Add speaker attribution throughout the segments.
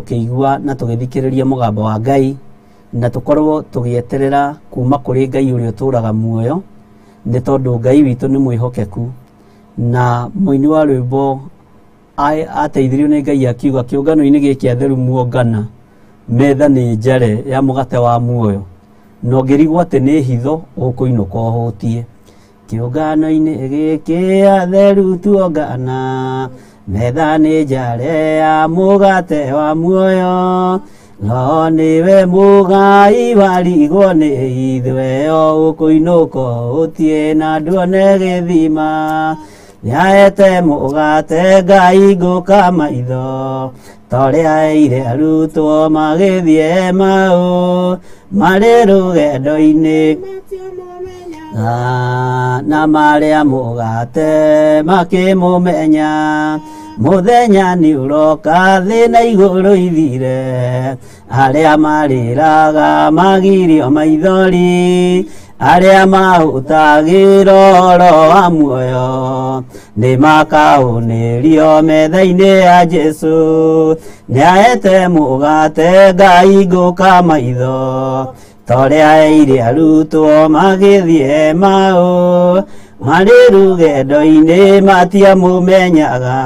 Speaker 1: tũkĩigua na tũgĩthikĩrĩria mũgambo wa Ngai na tũkorwo tũgĩeterera kuma kũrĩ Ngai ũrĩa ũtũraga muoyo, nĩ tondũ Ngai witũ nĩ mwĩhokeku. Na mũini wa rwĩmbo ateithirio nĩ Ngai akiuga kĩũngano-inĩ gĩkĩ atheru muongana, metha nĩ njare ya mũgate wa muoyo, na ũngĩrigwo atĩ nĩ hitho ũkũinũka ũhũtie. Kĩũngano-inĩ gĩkĩ atheru tuongana, metha nĩ njare ya mũgate wa muoyo, no nĩwe mũgai warigwo nĩ ithuĩ, ũkũinũka ũhũtie na nduone gĩthima. Nĩaete mũgate Ngai ngũka maitho, torĩa eire arutwo magĩthiĩ Emau marĩ rũgendo-inĩ, na marĩa mũgate makĩmũmenya. Mũthenya nĩ ũroka thĩ na igũrũ ithire, arĩa marĩraga magirio maithori, arĩa mahũtagĩra ũhoro wa muoyo nĩ makaũnĩrio metha-inĩ ya Jesũ. Nĩaete mũgate Ngai ngũka maitho, torĩa eire arutwo magĩthiĩ Emau marĩ rũgendo-inĩ matiamũmenyaga,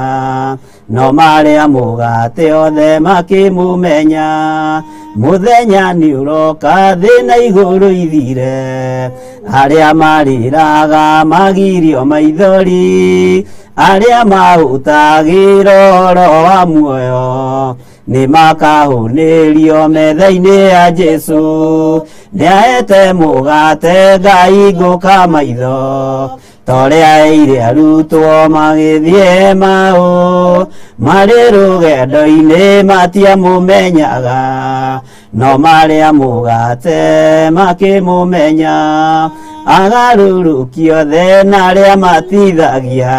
Speaker 1: no marĩa mũgate othe makĩmũmenya. Mũthenya nĩ ũroka thĩ na igũrũ ithire, arĩa marĩraga magirio maithori, arĩa mahũtagĩra ũhoro wa muoyo nĩ makahũnĩrio metha-inĩ ya Jesũ. Nĩaete mũgate Ngai ngũka maitho, torĩa eire arutwo magĩthiĩ Emau marĩ rũgendo-inĩ matiamũmenyaga, no marĩa mũgate makĩmũmenya. Agarũrũki othe na arĩa matithagia,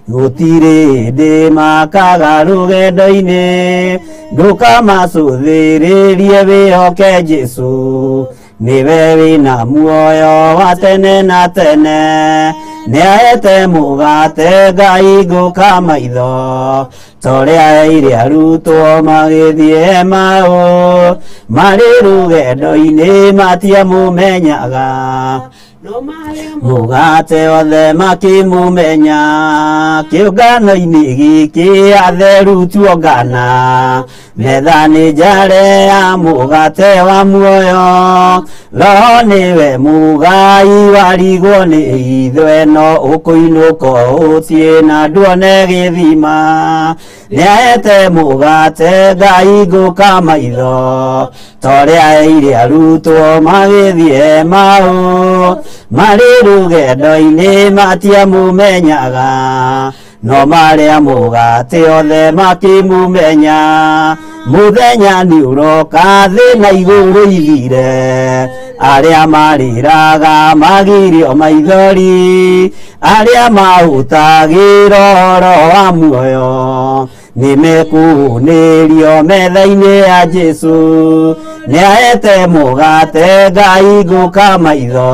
Speaker 1: gũtirĩ hĩndĩ makaga rũgendo-inĩ. Ndũkamacũthĩrĩrie wĩhoke Jesũ, nĩwe wĩna muoyo wa tene na tene. Nĩaete mũgate Ngai ngũka maitho, torĩa eire arutwo magĩthiĩ Emau marĩ rũgendo-inĩ matiamũmenyaga, mũgate othe makĩmũmenya. Kĩũngano-inĩ gĩkĩ atheru tuongana, metha nĩ njare ya mũgate wa muoyo, Roho nĩwe mũgai warigwo nĩ ithuĩ, no ũkũinũka ũhũtie na nduone gĩthima. Nĩaete mũgate Ngai ngũka maitho, torĩa eire arutwo magĩthiĩ Emau marĩ rũgendo-inĩ matiamũmenyaga, no marĩa mũgate othe makĩmũmenya. Mũthenya nĩ ũroka thĩ na igũrũ ithire, arĩa marĩraga magirio maithori, arĩa mahũtagĩra ũhoro wa muoyo nĩ mekũhũnĩrio metha-inĩ ya Jesũ. Nĩaete mũgate Ngai ngũka maitho,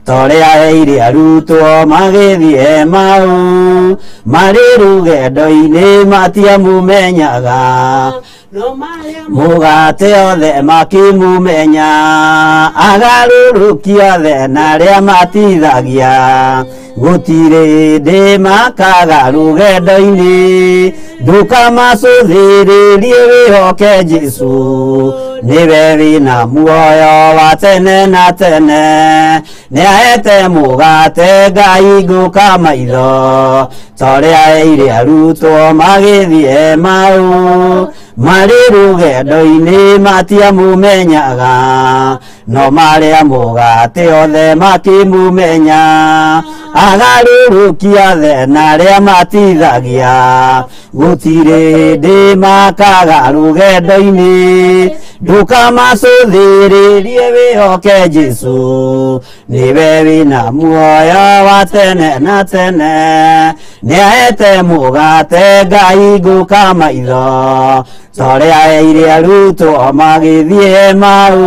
Speaker 1: torĩa eire arutwo magĩthiĩ Emau marĩ rũgendo-inĩ matiamũmenyaga, mũgate othe makĩmũmenya. Agarũrũki othe na arĩa matithagia, gũtirĩ hĩndĩ makaga rũgendo-inĩ. Ndũkamacũthĩrĩrie wĩhoke Jesũ, nĩwe wĩna muoyo wa tene na tene. Nĩaete mũgate Ngai ngũka maitho, torĩa eire arutwo magĩthiĩ Emau marĩ rũgendo-inĩ matiamũmenyaga, no marĩa mũgate othe makĩmũmenya. Agarũrũki othe na arĩa matithagia, gũtirĩ hĩndĩ makaga rũgendo-inĩ. Ndũkamacũthĩrĩrie wĩhoke Jesũ, nĩwe wĩna muoyo wa tene na tene. Nĩaete mũgate Ngai ngũka maitho, torĩa eire arutwo magĩthiĩ Emau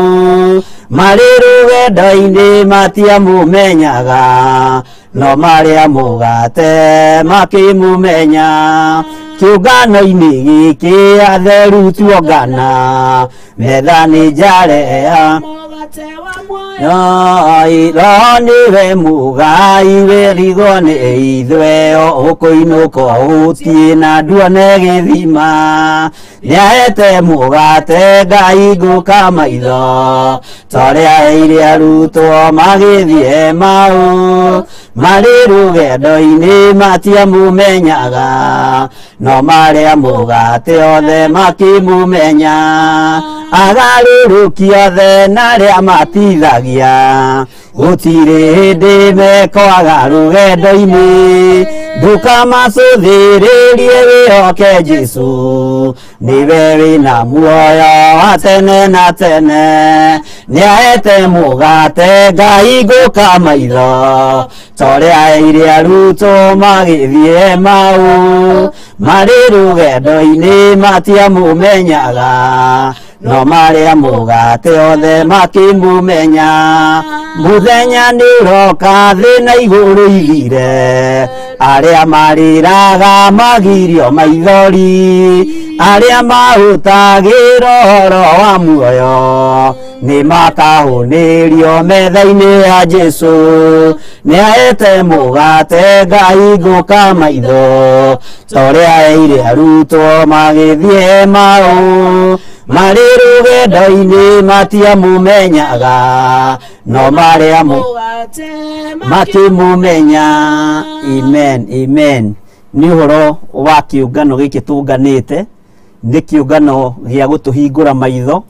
Speaker 1: marĩ rũgendo-inĩ matiamũmenyaga, No marĩa mũgate makĩmũmenya. Kĩũngano-inĩ gĩkĩ atheru tuongana, metha nĩ njare
Speaker 2: Mũgate wa muoyo.
Speaker 1: Roho nĩwe mũgai wĩrigwo nĩ ithuĩ ũkũinũka ũtie na nduone gĩthima. Nĩahete mũgate Ngai ngũka maitho, torĩa heire arutwo magĩthiĩ Emau. Marĩ rũgendo-inĩ matiamũmenyaga, no marĩa mũgate othe makĩmũmenya. Agarũrũki othe na arĩa matithagia, gũtirĩ hĩndĩ mekwaga rũgendo-inĩ. Ndũkamacũthĩrĩrie wĩhoke Jesũ, nĩwe wĩna muoyo wa tene na tene. Nĩahete mũgate Ngai ngũka maitho, torĩa heire arutwo magĩthiĩ Emau. Marĩ rũgendo-inĩ matiamũmenyaga, no marĩa mũgate othe makĩmũmenya. Mũthenya nĩ ũroka thĩ na igũrũ ithire, arĩa marĩraga magirio maithori, arĩa mahũtagĩra ũhoro wa muoyo nĩ makahũnĩrio metha-inĩ ya Jesũ. Nĩahete mũgate Ngai ngũka maitho, torĩa heire arutwo magĩthiĩ Emau. Marĩ rũgendo-inĩ matiamũmenyaga, no marĩa
Speaker 2: Mũgate
Speaker 1: makĩmũmenya. Amen, amen. Nĩ ũhoro wa kĩũngano gĩkĩ tũnganĩte, nĩ kĩũngano gĩa gũtũhingũra maitho,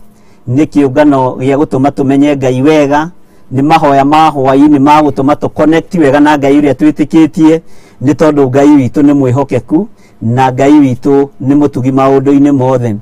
Speaker 1: nĩ kĩũngano gĩa gũtũma tũmenye Ngai wega, nĩ mahoya ma hwaĩ-inĩ ma gũtũma tũ connect wega na Ngai ũrĩa twĩtĩkĩtie, nĩ tondũ Ngai witũ nĩ mwĩhokeku na Ngai witũ nĩ mũtugi maũndũ-inĩ mothe.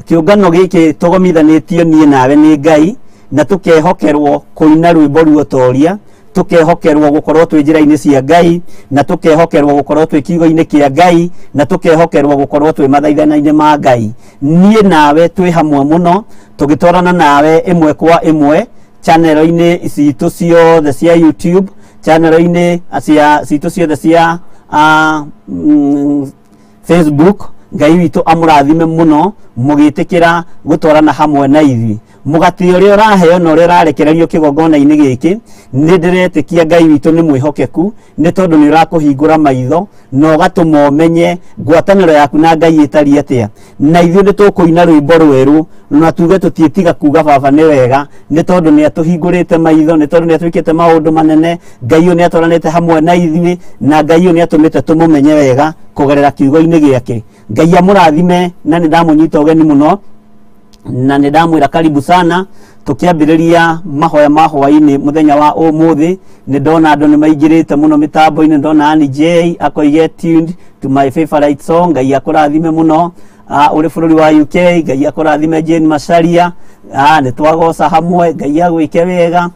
Speaker 1: Kĩũngano gĩkĩ tũgomithanĩtio niĩ nawe nĩ Ngai, na tũkehokerwo kũina rwĩmbo ruotoria, tũkehokerwo gũkorwo twĩ njĩra-inĩ cia Ngai, na tũkehokerwo gũkorwo twĩ kiugo-inĩ kĩa Ngai, na tũkehokerwo gũkorwo twĩ mathaithana-inĩ ma Ngai. Niĩ nawe twĩ hamwe mũno, tũgĩtwarana nawe ĩmwe kwa ĩmwe channel-inĩ citũ ciothe cia YouTube, channel-inĩ cia citũ ciothe cia Facebook. Ngai witũ amũrathime mũno mũgĩtĩkĩra gũtwarana hamwe na ithuĩ. Mũgate ũrĩa ũraheo na ũrĩa ũrarekererio kĩgongona-inĩ gĩkĩ, nĩ ndĩretĩkia Ngai witũ nĩ mwĩhokeku, nĩ tondũ nĩ ũrakũhingũra maitho na ũgatũma ũmenye ngwatanĩro yaku na Ngai ĩtariĩ atĩa. Na ithuĩ nĩ tũkũina rwĩmbo rwerũ na tuge tũtiĩtiga kuga baba nĩ wega, nĩ tondũ nĩ atũhingũrĩte maitho, nĩ tondũ nĩ atwĩkĩte maũndũ manene. Ngai ũyũ nĩ atwaranĩte hamwe na ithuĩ, na Ngai ũyũ nĩ atũmĩte tũmũmenye wega kũgerera kiugo-inĩ gĩake. Ngai amũrathime, na nĩ ndamũnyita ũgeni mũno, na nĩ ndamwĩra karibu sana. Tũkĩambĩrĩria mahoya ma hwaĩ-inĩ mũthenya wa ũmũthĩ, nĩ ndona andũ nĩ maingĩrĩte mũno mĩtambo-inĩ. Ndona Annie J akoiga tuned to my favorite song. Ngai akũrathime mũno. Ũrĩ bũrũri wa UK, Ngai akũrathime. Jane Macharia, nĩ twagoca hamwe, Ngai agwĩke wega.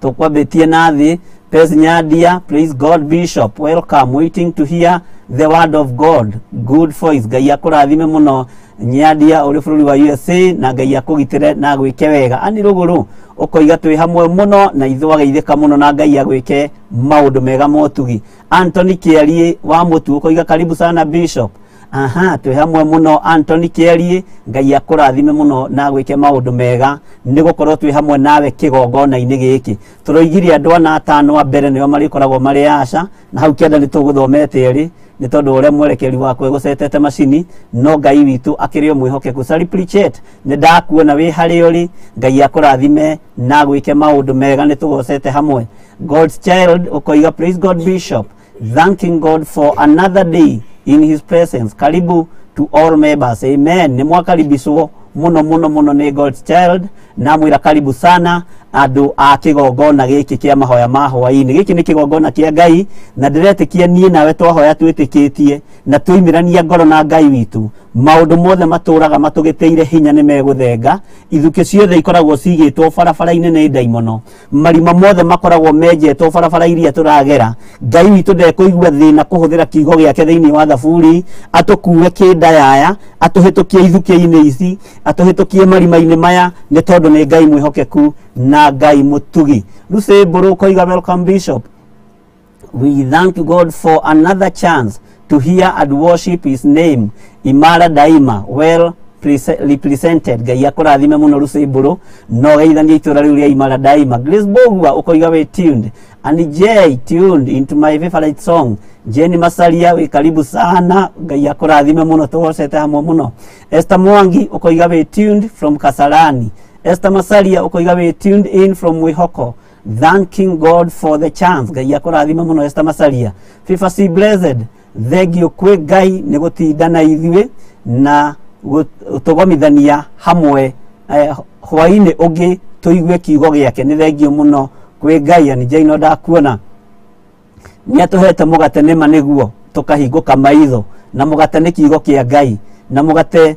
Speaker 1: Tũkwambĩtie na thĩ. Pes Nyandia, praise God Bishop, welcome, waiting to hear the word of God, good voice. Ngai akũrathime mũno Nyandia ũrĩ bũrũri wa USA, na Ngai akũgitĩre na agwĩke wega. Ani Rũgũrũ ũkoiga twĩ hamwe mũno na ithuĩ ageithĩka mũno, na Ngai agwĩke maũndũ mega motugi. Anthony Kĩarie wa Mũtu ũkoiga karibu sana Bishop. Aha, twĩ hamwe mũno Anthony Kĩarie, Ngai akũrathime mũno na agwĩke maũndũ mega nĩ gũkorwo twĩ hamwe nawe kĩgongona-inĩ gĩkĩ. Tũroigire andũ ana atano a mbere nĩo marĩkoragwo marĩ aca, na hau kĩanda nĩ tũgũthomete erĩ nĩ tondũ ũrĩa mwerekeri wakwa egũcetete macini, no Ngai witũ akĩrĩ o mwĩhokeku. Sally Pritchett, nĩ ndakuona wĩ harĩa ũrĩ, Ngai akũrathime na agwĩke maũndũ mega, nĩ tũgocete hamwe. God's Child ũkoiga praise God Bishop, thanking God for another day in his presence. Karibu to all members. Amen. Nĩ mwakaribicwo mũno mũno mũno nĩ God's Child, na mwĩra karibu sana andũ a kĩgongona gĩkĩ kĩa mahoya ma hwaĩ-inĩ. Gĩkĩ nĩ kĩgongona kĩa Ngai, na ndĩretĩkia niĩ nawe twahoya twĩtĩkĩtie na twaimĩrania ngoro na Ngai witũ, maũndũ mothe matũraga matũgĩtĩire hinya nĩ megũthenga. Ithukĩ ciothe ikoragwo cigĩtwo barabara-inĩ nĩ ndaimono, marima mothe makoragwo menjetwo barabara iria tũragera. Ngai witũ ndekũigua thĩna kũhũthĩra kiugo gĩake thĩinĩ wa Thaburi, atũkue kĩndayaya, atũhĩtũkie ithukĩ-inĩ ici, atũhĩtũkie marima-inĩ maya, nĩ tondũ nĩ Ngai mwĩhokeku na Ngai mũtugi. Lucy Mbũrũ ũkoiga welcome Bishop. We thank God for another chance to hear and worship his name. Imara daima, well represented. Ngai akũrathime mũno Rucimbũrũ no geithanie itũra rĩu rĩa Imara Daima. Grace Bogua ũkoiga wĩ tuned. And J tuned into my favorite song. Jenny Masalia wĩ karibu sana. Ngai akũrathime mũno tũgocete hamwe mũno. Esther Mwangi ũkoiga wĩ tuned from Kasarani. Esther Masalia ũkoiga wĩ tuned in from Mwihoko. Thanking God for the chance. Ngai akũrathime mũno Esther Masalia. Fifa C Blessed, thengio kwĩ Ngai nĩ gũtinda na ithuĩ na tũgomithania hamwe hwainĩ ũngĩ tũigue kiugo gĩake. Nĩ thengio mũno kwĩ Ngai. Ani Jane no ndakuona nĩ atũhete mũgate nĩma nĩguo tũkahingũka maitho, na mũgate nĩ kiugo kĩa Ngai, na mũgate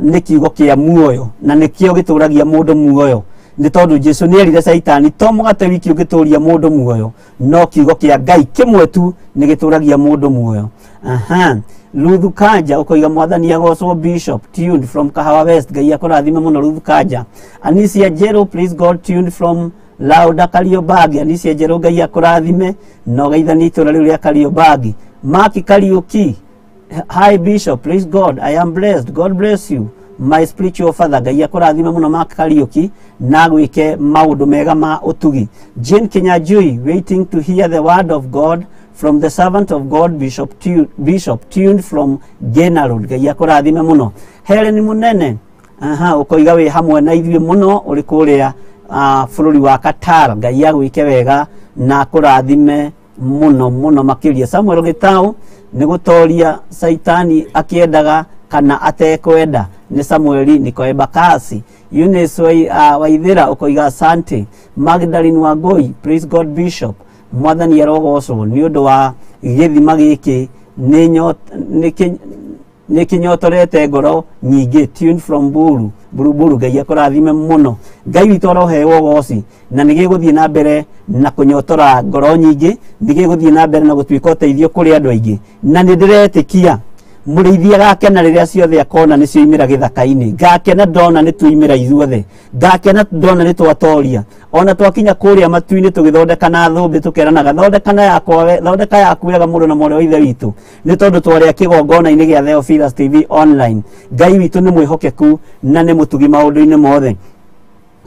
Speaker 1: nĩ kiugo kĩa muoyo, na nĩkĩo gĩtũragia mũndũ muoyo. Nĩ tondũ Jesu nĩ erire Caitani to mũgate wiki ũngĩtũria mũndũ muoyo, no kiugo kĩa Ngai kĩmwe tu nĩ gĩtũragia mũndũ muoyo. Aha. Ruthu Kanja ũkoiga mwathani agocwo Bishop tuned from Kahawa West. Ngai akũrathime mũno Ruthu Kanja. Anisia Jero, please God, tuned from Lauda Kariobangi. Anisia Jero, Ngai akũrathime no geithanie itũra rĩu rĩa Kariobangi. Maki Kariuki, hi Bishop, please God, I am blessed. God bless you, my spiritual father. Ngai akũrathime mũno Mark Kariuki na gwĩke maũndũ mega ma ũtugi. Jane Kinyanjui, waiting to hear the word of God from the servant of God Bishop, Bishop tuned from Gena Road. Ngai akũrathime mũno. Helen Munene, aha, ũkoiga wĩ hamwe na ithuĩ mũno ũrĩ kũrĩa bũrũri wa Qatar. Ngai agwĩke wega na akũrathime mũno mũno makĩria. Samuel Gitau, nĩ gũtoria Saitani akĩendaga kana atekwenda, nĩ Samueli Nikoe Bakasi. Eunice Waithera ũkoiga asante. Magdalene Wangoi, praise God Bishop, mwathani arogocwo nĩ ũndũ wa gĩthima gĩkĩ nĩ kĩnyotorete ngoro nyingĩ. Tune from Buru Buruburu. Ngai akũrathime mũno. Ngai witũ aroheo ũgoci na nĩ gĩgũthiĩ na mbere na kũnyotora ngoro nyingĩ, nĩ gĩgũthiĩ na mbere na gũtuĩka ũteithio kũrĩ andũ aingĩ, na nĩ ndĩretĩkia mũrĩithi agakena rĩrĩa ciothe akona nĩ cioimĩra gĩthaka-inĩ. Ngakena ndona nĩ tuoimĩra ithuothe, ngakena ndona nĩ twatoria, ona twakinya kũrĩa matu-inĩ tũgĩthondeka na thũmbĩ tũkeranaga thondekana yakwa we, thondeka yaku wega mũrũ na mwarĩ wa ithe witũ, nĩ tondũ twarĩa kĩgongona-inĩ gĩa Theophilus TV online. Ngai witũ nĩ mwĩhokeku na nĩ mũtugi maũndũ-inĩ mothe.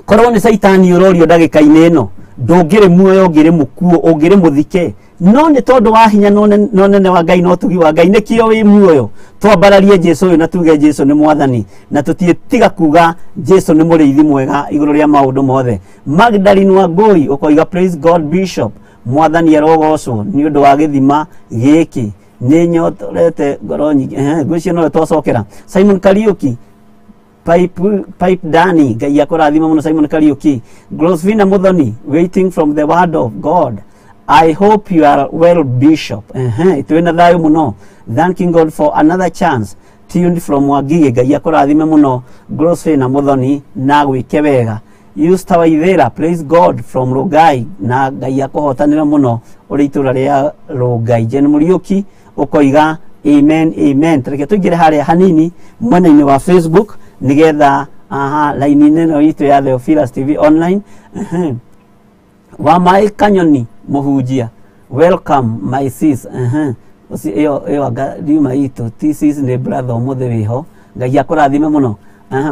Speaker 1: Korwo nĩ Caitani ũrorio ndagĩka-inĩ ĩno, ndũngĩrĩ muoyo, ũngĩrĩ mũkuũ, ũngĩrĩ mũthike, no nĩ tondũ wa hinya no nene wa Ngai na ũtugi wa Ngai nĩkĩo wĩ muoyo. Twambararie Jesu ũyũ na tuge Jesu nĩ mwathani, na tũtiĩtiga kuga Jesu nĩ mũrĩithi mwega igũrũ rĩa maũndũ mothe. Magdalene Wangui ũkoiga praise God Bishop, mwathani arogocwo nĩ ũndũ wa gĩthima gĩkĩ nĩ nyotorete ngoro nyingĩ. Ngwĩciria no twacokera. Simon Kariuki, Pipe Dani, Ngai akũrathime mũno Simon Kariuki. Glosvina Muthoni, waiting from the word of God. I hope you are well Bishop. Twĩna thayũ mũno. Thanking God for another chance. Tuned from Wangige. Ngai akũrathime mũno Glosvina Muthoni na gwĩke wega. Yusta Waithera, praise God from Rongai, na Ngai akũhotanĩra mũno ũrĩ itũra rĩa Rongai. Jen Muriuki ũkoiga amen amen. Tareke tũingĩre harĩa hanini mwena-inĩ wa Facebook nigetha aha laini-inĩ ĩno itũ ya Theophilus TV online. Wa Mai Kanyoni mũhunjia, welcome my sis. Ũcio ĩyo anga riuma itũ ti sis nĩ brother ũmũthĩ wĩho. Ngai akũrathime mũno.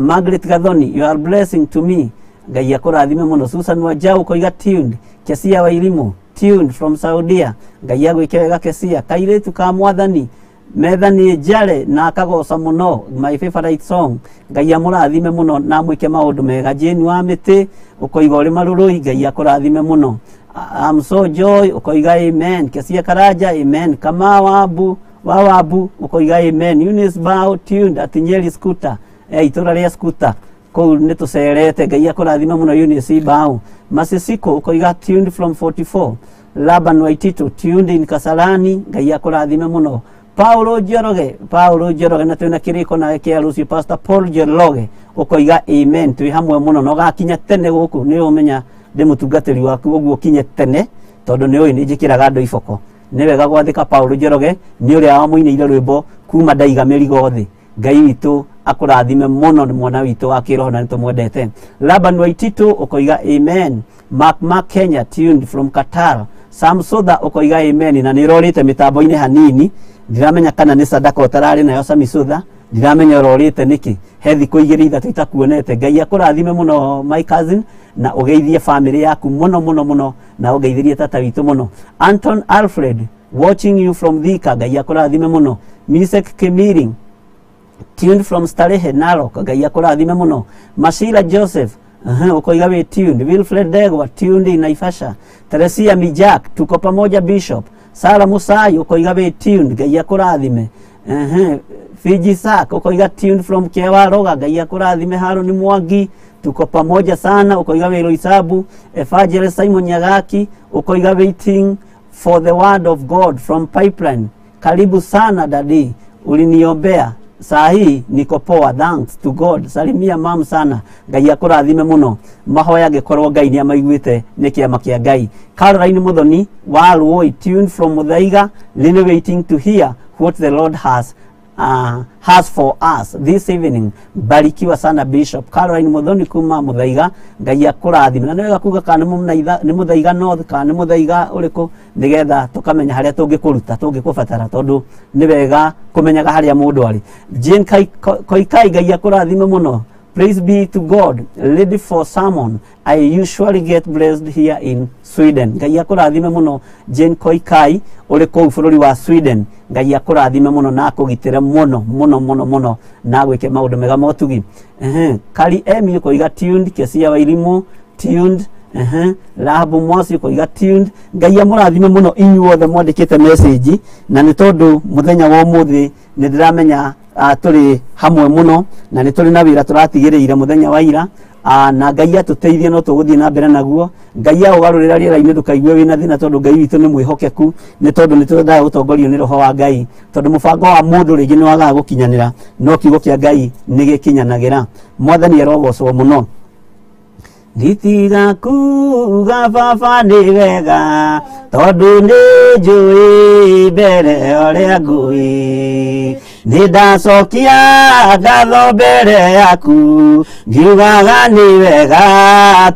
Speaker 1: Margaret Gathoni, you are blessing to me. Ngai akũrathime mũno. Susan Wajau ũkoiga tuned. Kesia Wairimu tuned from Saudia. Ngai agwĩke wega Kesia. Kairĩtu ka mwathani Methani Njare na akagoca mũno, my favorite song. Ngai amũrathime mũno na amwĩke maũndũ mega. Jane wa Mĩtĩ ũkoiga ũrĩ marũrũi. Ngai akũrathime mũno. I'm so joy ũkoiga amen. Kesia Karanja amen. Kama Wabu wa Wabu ũkoiga amen. Eunice Bao tuned at Nyeri Scooter, itũra rĩa Scooter kũu nĩ tũcerete. Ngai akũrathime mũno Eunice Bao. Masisiko ũkoiga tuned from 44. Laban Waitito tuned in Kasarani. Ngai akũrathime mũno. Paulo Njoroge, Paulo Njoroge na twĩna kĩrĩko nawe kĩa rũciũ. Pastor Paul Njoroge ũkoiga amen. Twĩ hamwe mũno na ũgakinya tene gũkũ, nĩ ũmenya ndĩ mũtungatĩri waku, ũguo ũkinye tene tondũ nĩ ũĩ nĩ njĩkĩraga andũ iboko. Nĩ wega gwathĩka Paulo Njoroge nĩ ũrĩa wamũinĩire rwĩmbo kuma ndaiga mĩrigo thĩ. Ngai witũ akũrathime mũno, nĩ mwana witũ wa kĩroho na nĩtũmwendete. Laban Waititu ũkoiga amen. Mark Mark Kenya tuned from Qatar. Sam Sotha ũkoiga amen na nĩ ũrorĩte mĩtambo-inĩ hanini, ndiramenya kana nĩ sadaka ũtararĩ nayo Sami Sotha, ndiramenya ũrorĩte nĩkĩ, he thikũ igĩrĩ ithatũ itakuonete. Ngai akũrathime mũno my cousin, na ũgeithie family yaku mũno mũno mũno, na ũgeithĩrie tata witũ mũno. Anton Alfred watching you from Thika, Ngai akũrathime mũno. Misek Kemiring tuned from Starehe Narok, Ngai akũrathime mũno. Mashila Joseph ukoiga we tuned. Wilfred Degwa tuned in Naivasha. Teresia Mijak tuko pamoja Bishop. Sara Musai ukoiga we tuned, Ngai akũrathime. Fiji Sak ukoiga tuned from Kewaroga, Ngai akũrathime. Haruni Mwangi tuko pamoja sana, ukoiga we Loisabu. Evangelist Simon Nyagaki ukoiga waiting for the word of God from Pipeline. Karibu sana dadi, uliniombea saa hii niko poa, thanks to God. Salimia mam sana, Ngai akũrathime mũno. Mahoya angĩkorwo Ngai nĩ amaiguĩte nĩ kĩama kĩa Ngai. Caroline Muthoni wa Ruoi tuned from Muthaiga, really waiting to hear what the Lord has for us this evening. Barikiwa sana Bishop Caroline Muthoni kuma Muthaiga, Ngai akũrathime. Na nĩ wega kuga kana nĩ Muthaiga North kana nĩ Muthaiga ũrĩkũ, nĩgetha tũkamenya harĩa tũngĩkũruta tũngĩkũbatara, tondũ nĩ wega kũmenyaga harĩa mũndũ arĩ. Jane Koikai, Ngai akũrathime mũno. Praise be to God, ready for sermon. I usually get blessed here in Sweden. Ngai akũrathime mũno Jane Koikai ũrĩ kũu bũrũri wa Sweden. Ngai akũrathime mũno na akũgitĩre mũno mũno mũno mũno na agwĩke maũndũ mega motugi. Kari Emi ũkoiga tuned, Kesia Wairimu tuned, Rahabu Mwasi ũkoiga tuned. Ngai amũrathime mũno inyuothe mwandĩkĩte message, na nĩ tondũ mũthenya wa ũmũthĩ nĩ ndĩramenya tũrĩ hamwe mũno na nĩ tũrĩ na wĩra tũratigĩrĩire mũthenya wa ira, na Ngai atũteithie no tũgũthiĩ na mbere naguo. Ngai aũgarũrĩra rĩera-inĩ ndũkaigue wĩna thĩna, tondũ Ngai witũ nĩ mwĩhokeku, nĩ tondũ nĩ twendaga gũtongorio nĩ roho wa Ngai, tondũ mũbango wa mũndũ rĩngĩ nĩ wagaga gũkinyanĩra, no kiugo kĩa Ngai nĩ gĩkinyanagĩra. Mwathani arogocwo mũno. Nditiga kuga baba nĩ wega, tondũ nĩ njũĩ mbere ũrĩa ngũĩ. Nĩ ndacokia ngatho mbere yaku, ngiugaga nĩ wega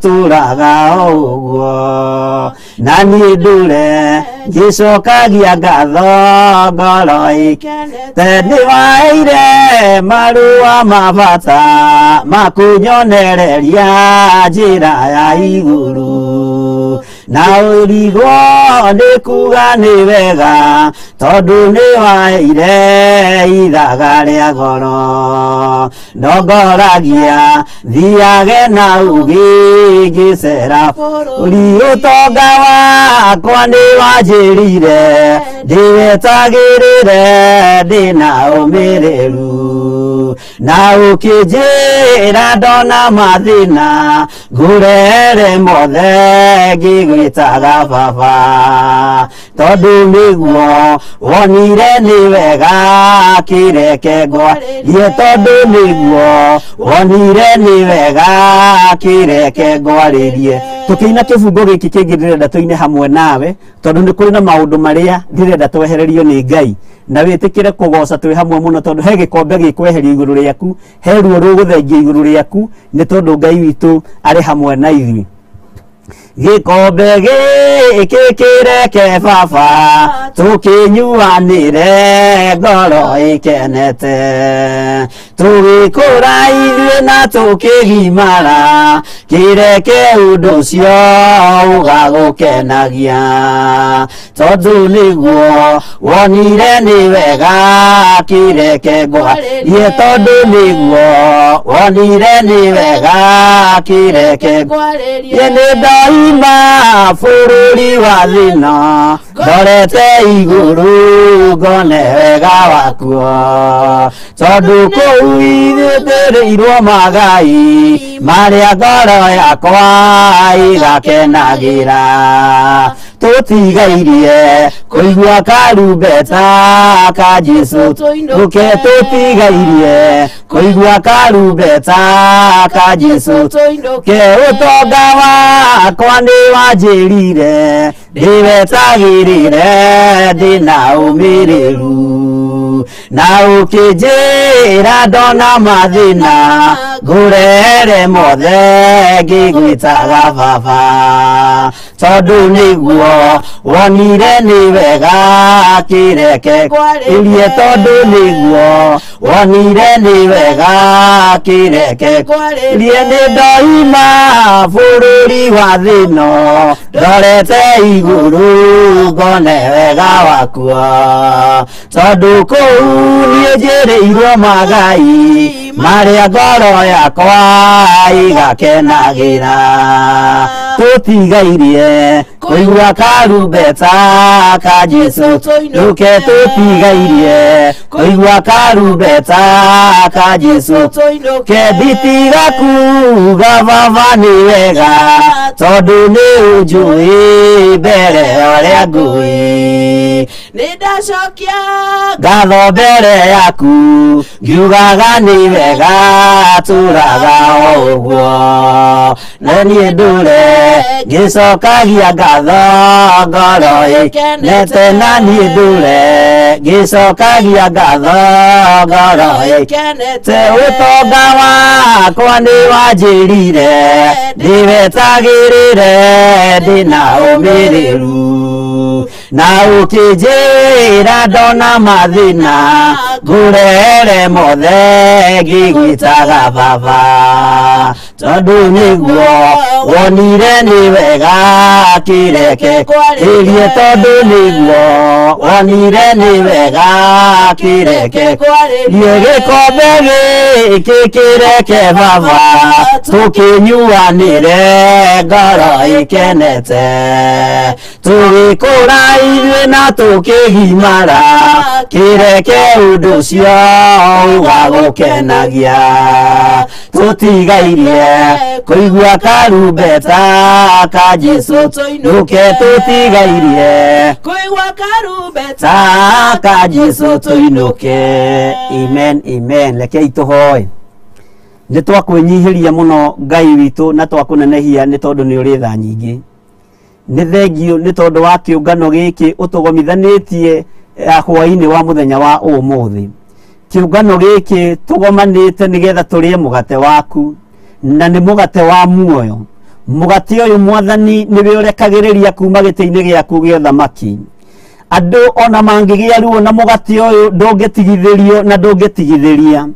Speaker 1: tũraga o ũguo. Na niĩ ndũre ngĩcokagia ngatho ngoro ĩkenete, nĩ waheire marũa ma bata makũnyonereria njĩra ya igũrũ. Na ũrigwo nĩ kuga nĩ wega, tondũ nĩ waheire ithaga rĩa goro. Ndongoragia thiage na ũgĩ ngĩcera bũrũri, ũtonga wakwa nĩ wanjĩrire ndĩwetagĩrĩre ndĩna ũmĩrĩru. Na ũkĩnjĩra ndona mathĩna ngũrere mothe ngĩgwĩtaga baba, tondũ nĩguo wonire nĩ wega kĩreke ngwarie, tondũ nĩguo wonire nĩ wega kĩreke ngwarĩrie. Tũkĩina kĩbungo gĩkĩ kĩngĩ ndĩrenda tũine hamwe nawe, tondũ nĩ kũrĩ na maũndũ marĩa ndĩrenda twehererio nĩ Ngai, na wĩtĩkĩre kũgoca twĩ hamwe mũno, tondũ he gĩkombe gĩkweherio igũrũ rĩaku, he ruo rũgũthengia igũrũ rĩaku, nĩ tondũ Ngai witũ arĩ hamwe na ithuĩ. Gĩkombe gĩkĩ kĩreke baba tũkĩnyuanĩre ngoro ĩkenete, tũgĩkũra ithuĩ na tũkĩgimara, kĩreke ũndũ ũcio ũgagũkenagia, tondũ nĩguo wonire nĩ wega kĩreke ngwarie, tondũ nĩguo wonire nĩ wega kĩreke ngwarie. Nĩ ndoima bũrũri wa thĩna ndorete igũrũ ngone wega wakuo, tondũ kũu ithuĩ tũrĩirwo magai marĩa ngoro yakwa ĩgakenagĩra. Tũtigairie kũigua karumbeta ka Jesũ, tũke tũtigairie kũigua karumbeta ka Jesũ, ke ũtonga wakwa nĩ wanjĩrire ndĩwetagĩrĩre ndĩna ũmĩrĩru. Na ũkĩnjĩra ndona mathĩna ngũrere mothe ngĩgwĩtaga baba, Tondũ nĩguo wonire nĩ wega kĩreke kwarĩrie tondũ nĩguo wonire nĩ wega kĩreke kwarĩrie nĩ ndoima bũrũri wa thĩno ndorete igũrũ ngone wega wakwa tondũ kũu niĩ njĩrĩirwo magai marĩa ngoro yakwa igakenagĩra tũtigairie kũigua karumbeta ka Jesũ tũinũke tũtigairie kũigua karumbeta ka Jesũ tũinũke nditiga kuga baba nĩ wega tondũ nĩ ũnjũĩ mbere ũrĩa ngũĩ
Speaker 2: nĩ ndacokia
Speaker 1: ngatho mbere yaku ngiugaga nĩ wega tũraga o ũguo na niĩ ndũre ngĩcokagia ngatho ngoro ĩkenete na niĩ ndũre ngĩcokagia ngatho ngoro ĩkenete ũtonga wakwa nĩ wanjĩrire ndĩwetagĩrĩre ndĩna ũmĩrĩru na ũkĩnjĩra ndona mathĩna ngũrehere mothe ngĩgwĩtaga baba tondũ nĩguo wonire nĩ wega kĩreke kwarĩrie tondũ nĩguo wonire nĩ wega kĩreke kwarĩrie gĩkombe gĩkĩ kĩreke baba tũkĩnyuanĩre ngoro ĩkenete tũgĩkũra ithuĩ na tũkĩgimara kĩreke ũndũ ũcio ũgagũkenagia tũtigairie kũigua karumbeta ka Jesũ tũinũke tũtigairie
Speaker 2: kũigua karumbeta
Speaker 1: ka Jesũ tũinũke. Amen, amen. Rekei tũhoe. Nĩ twakwĩnyihĩria mũno Ngai witũ na twakũnenehia nĩ tondũ nĩ ũrĩ tha nyingĩ. Nĩ thengio nĩ tondũ wa kĩũngano gĩkĩ ũtũgomithanĩtie hwaĩ-inĩ wa mũthenya wa ũmũthĩ. Kĩũngano gĩkĩ tũgomanĩte nĩgetha tũrĩe mũgate waku na nĩ mũgate wa muoyo. Mũgate ũyũ mwathani nĩwe ũrekagĩrĩria kuma gĩtĩ-inĩ gĩaku gĩa ũthamaki. Andũ ona mangĩgĩa ruo na mũgate ũyũ ndũngĩtigithĩrio na ndũngĩtigithĩria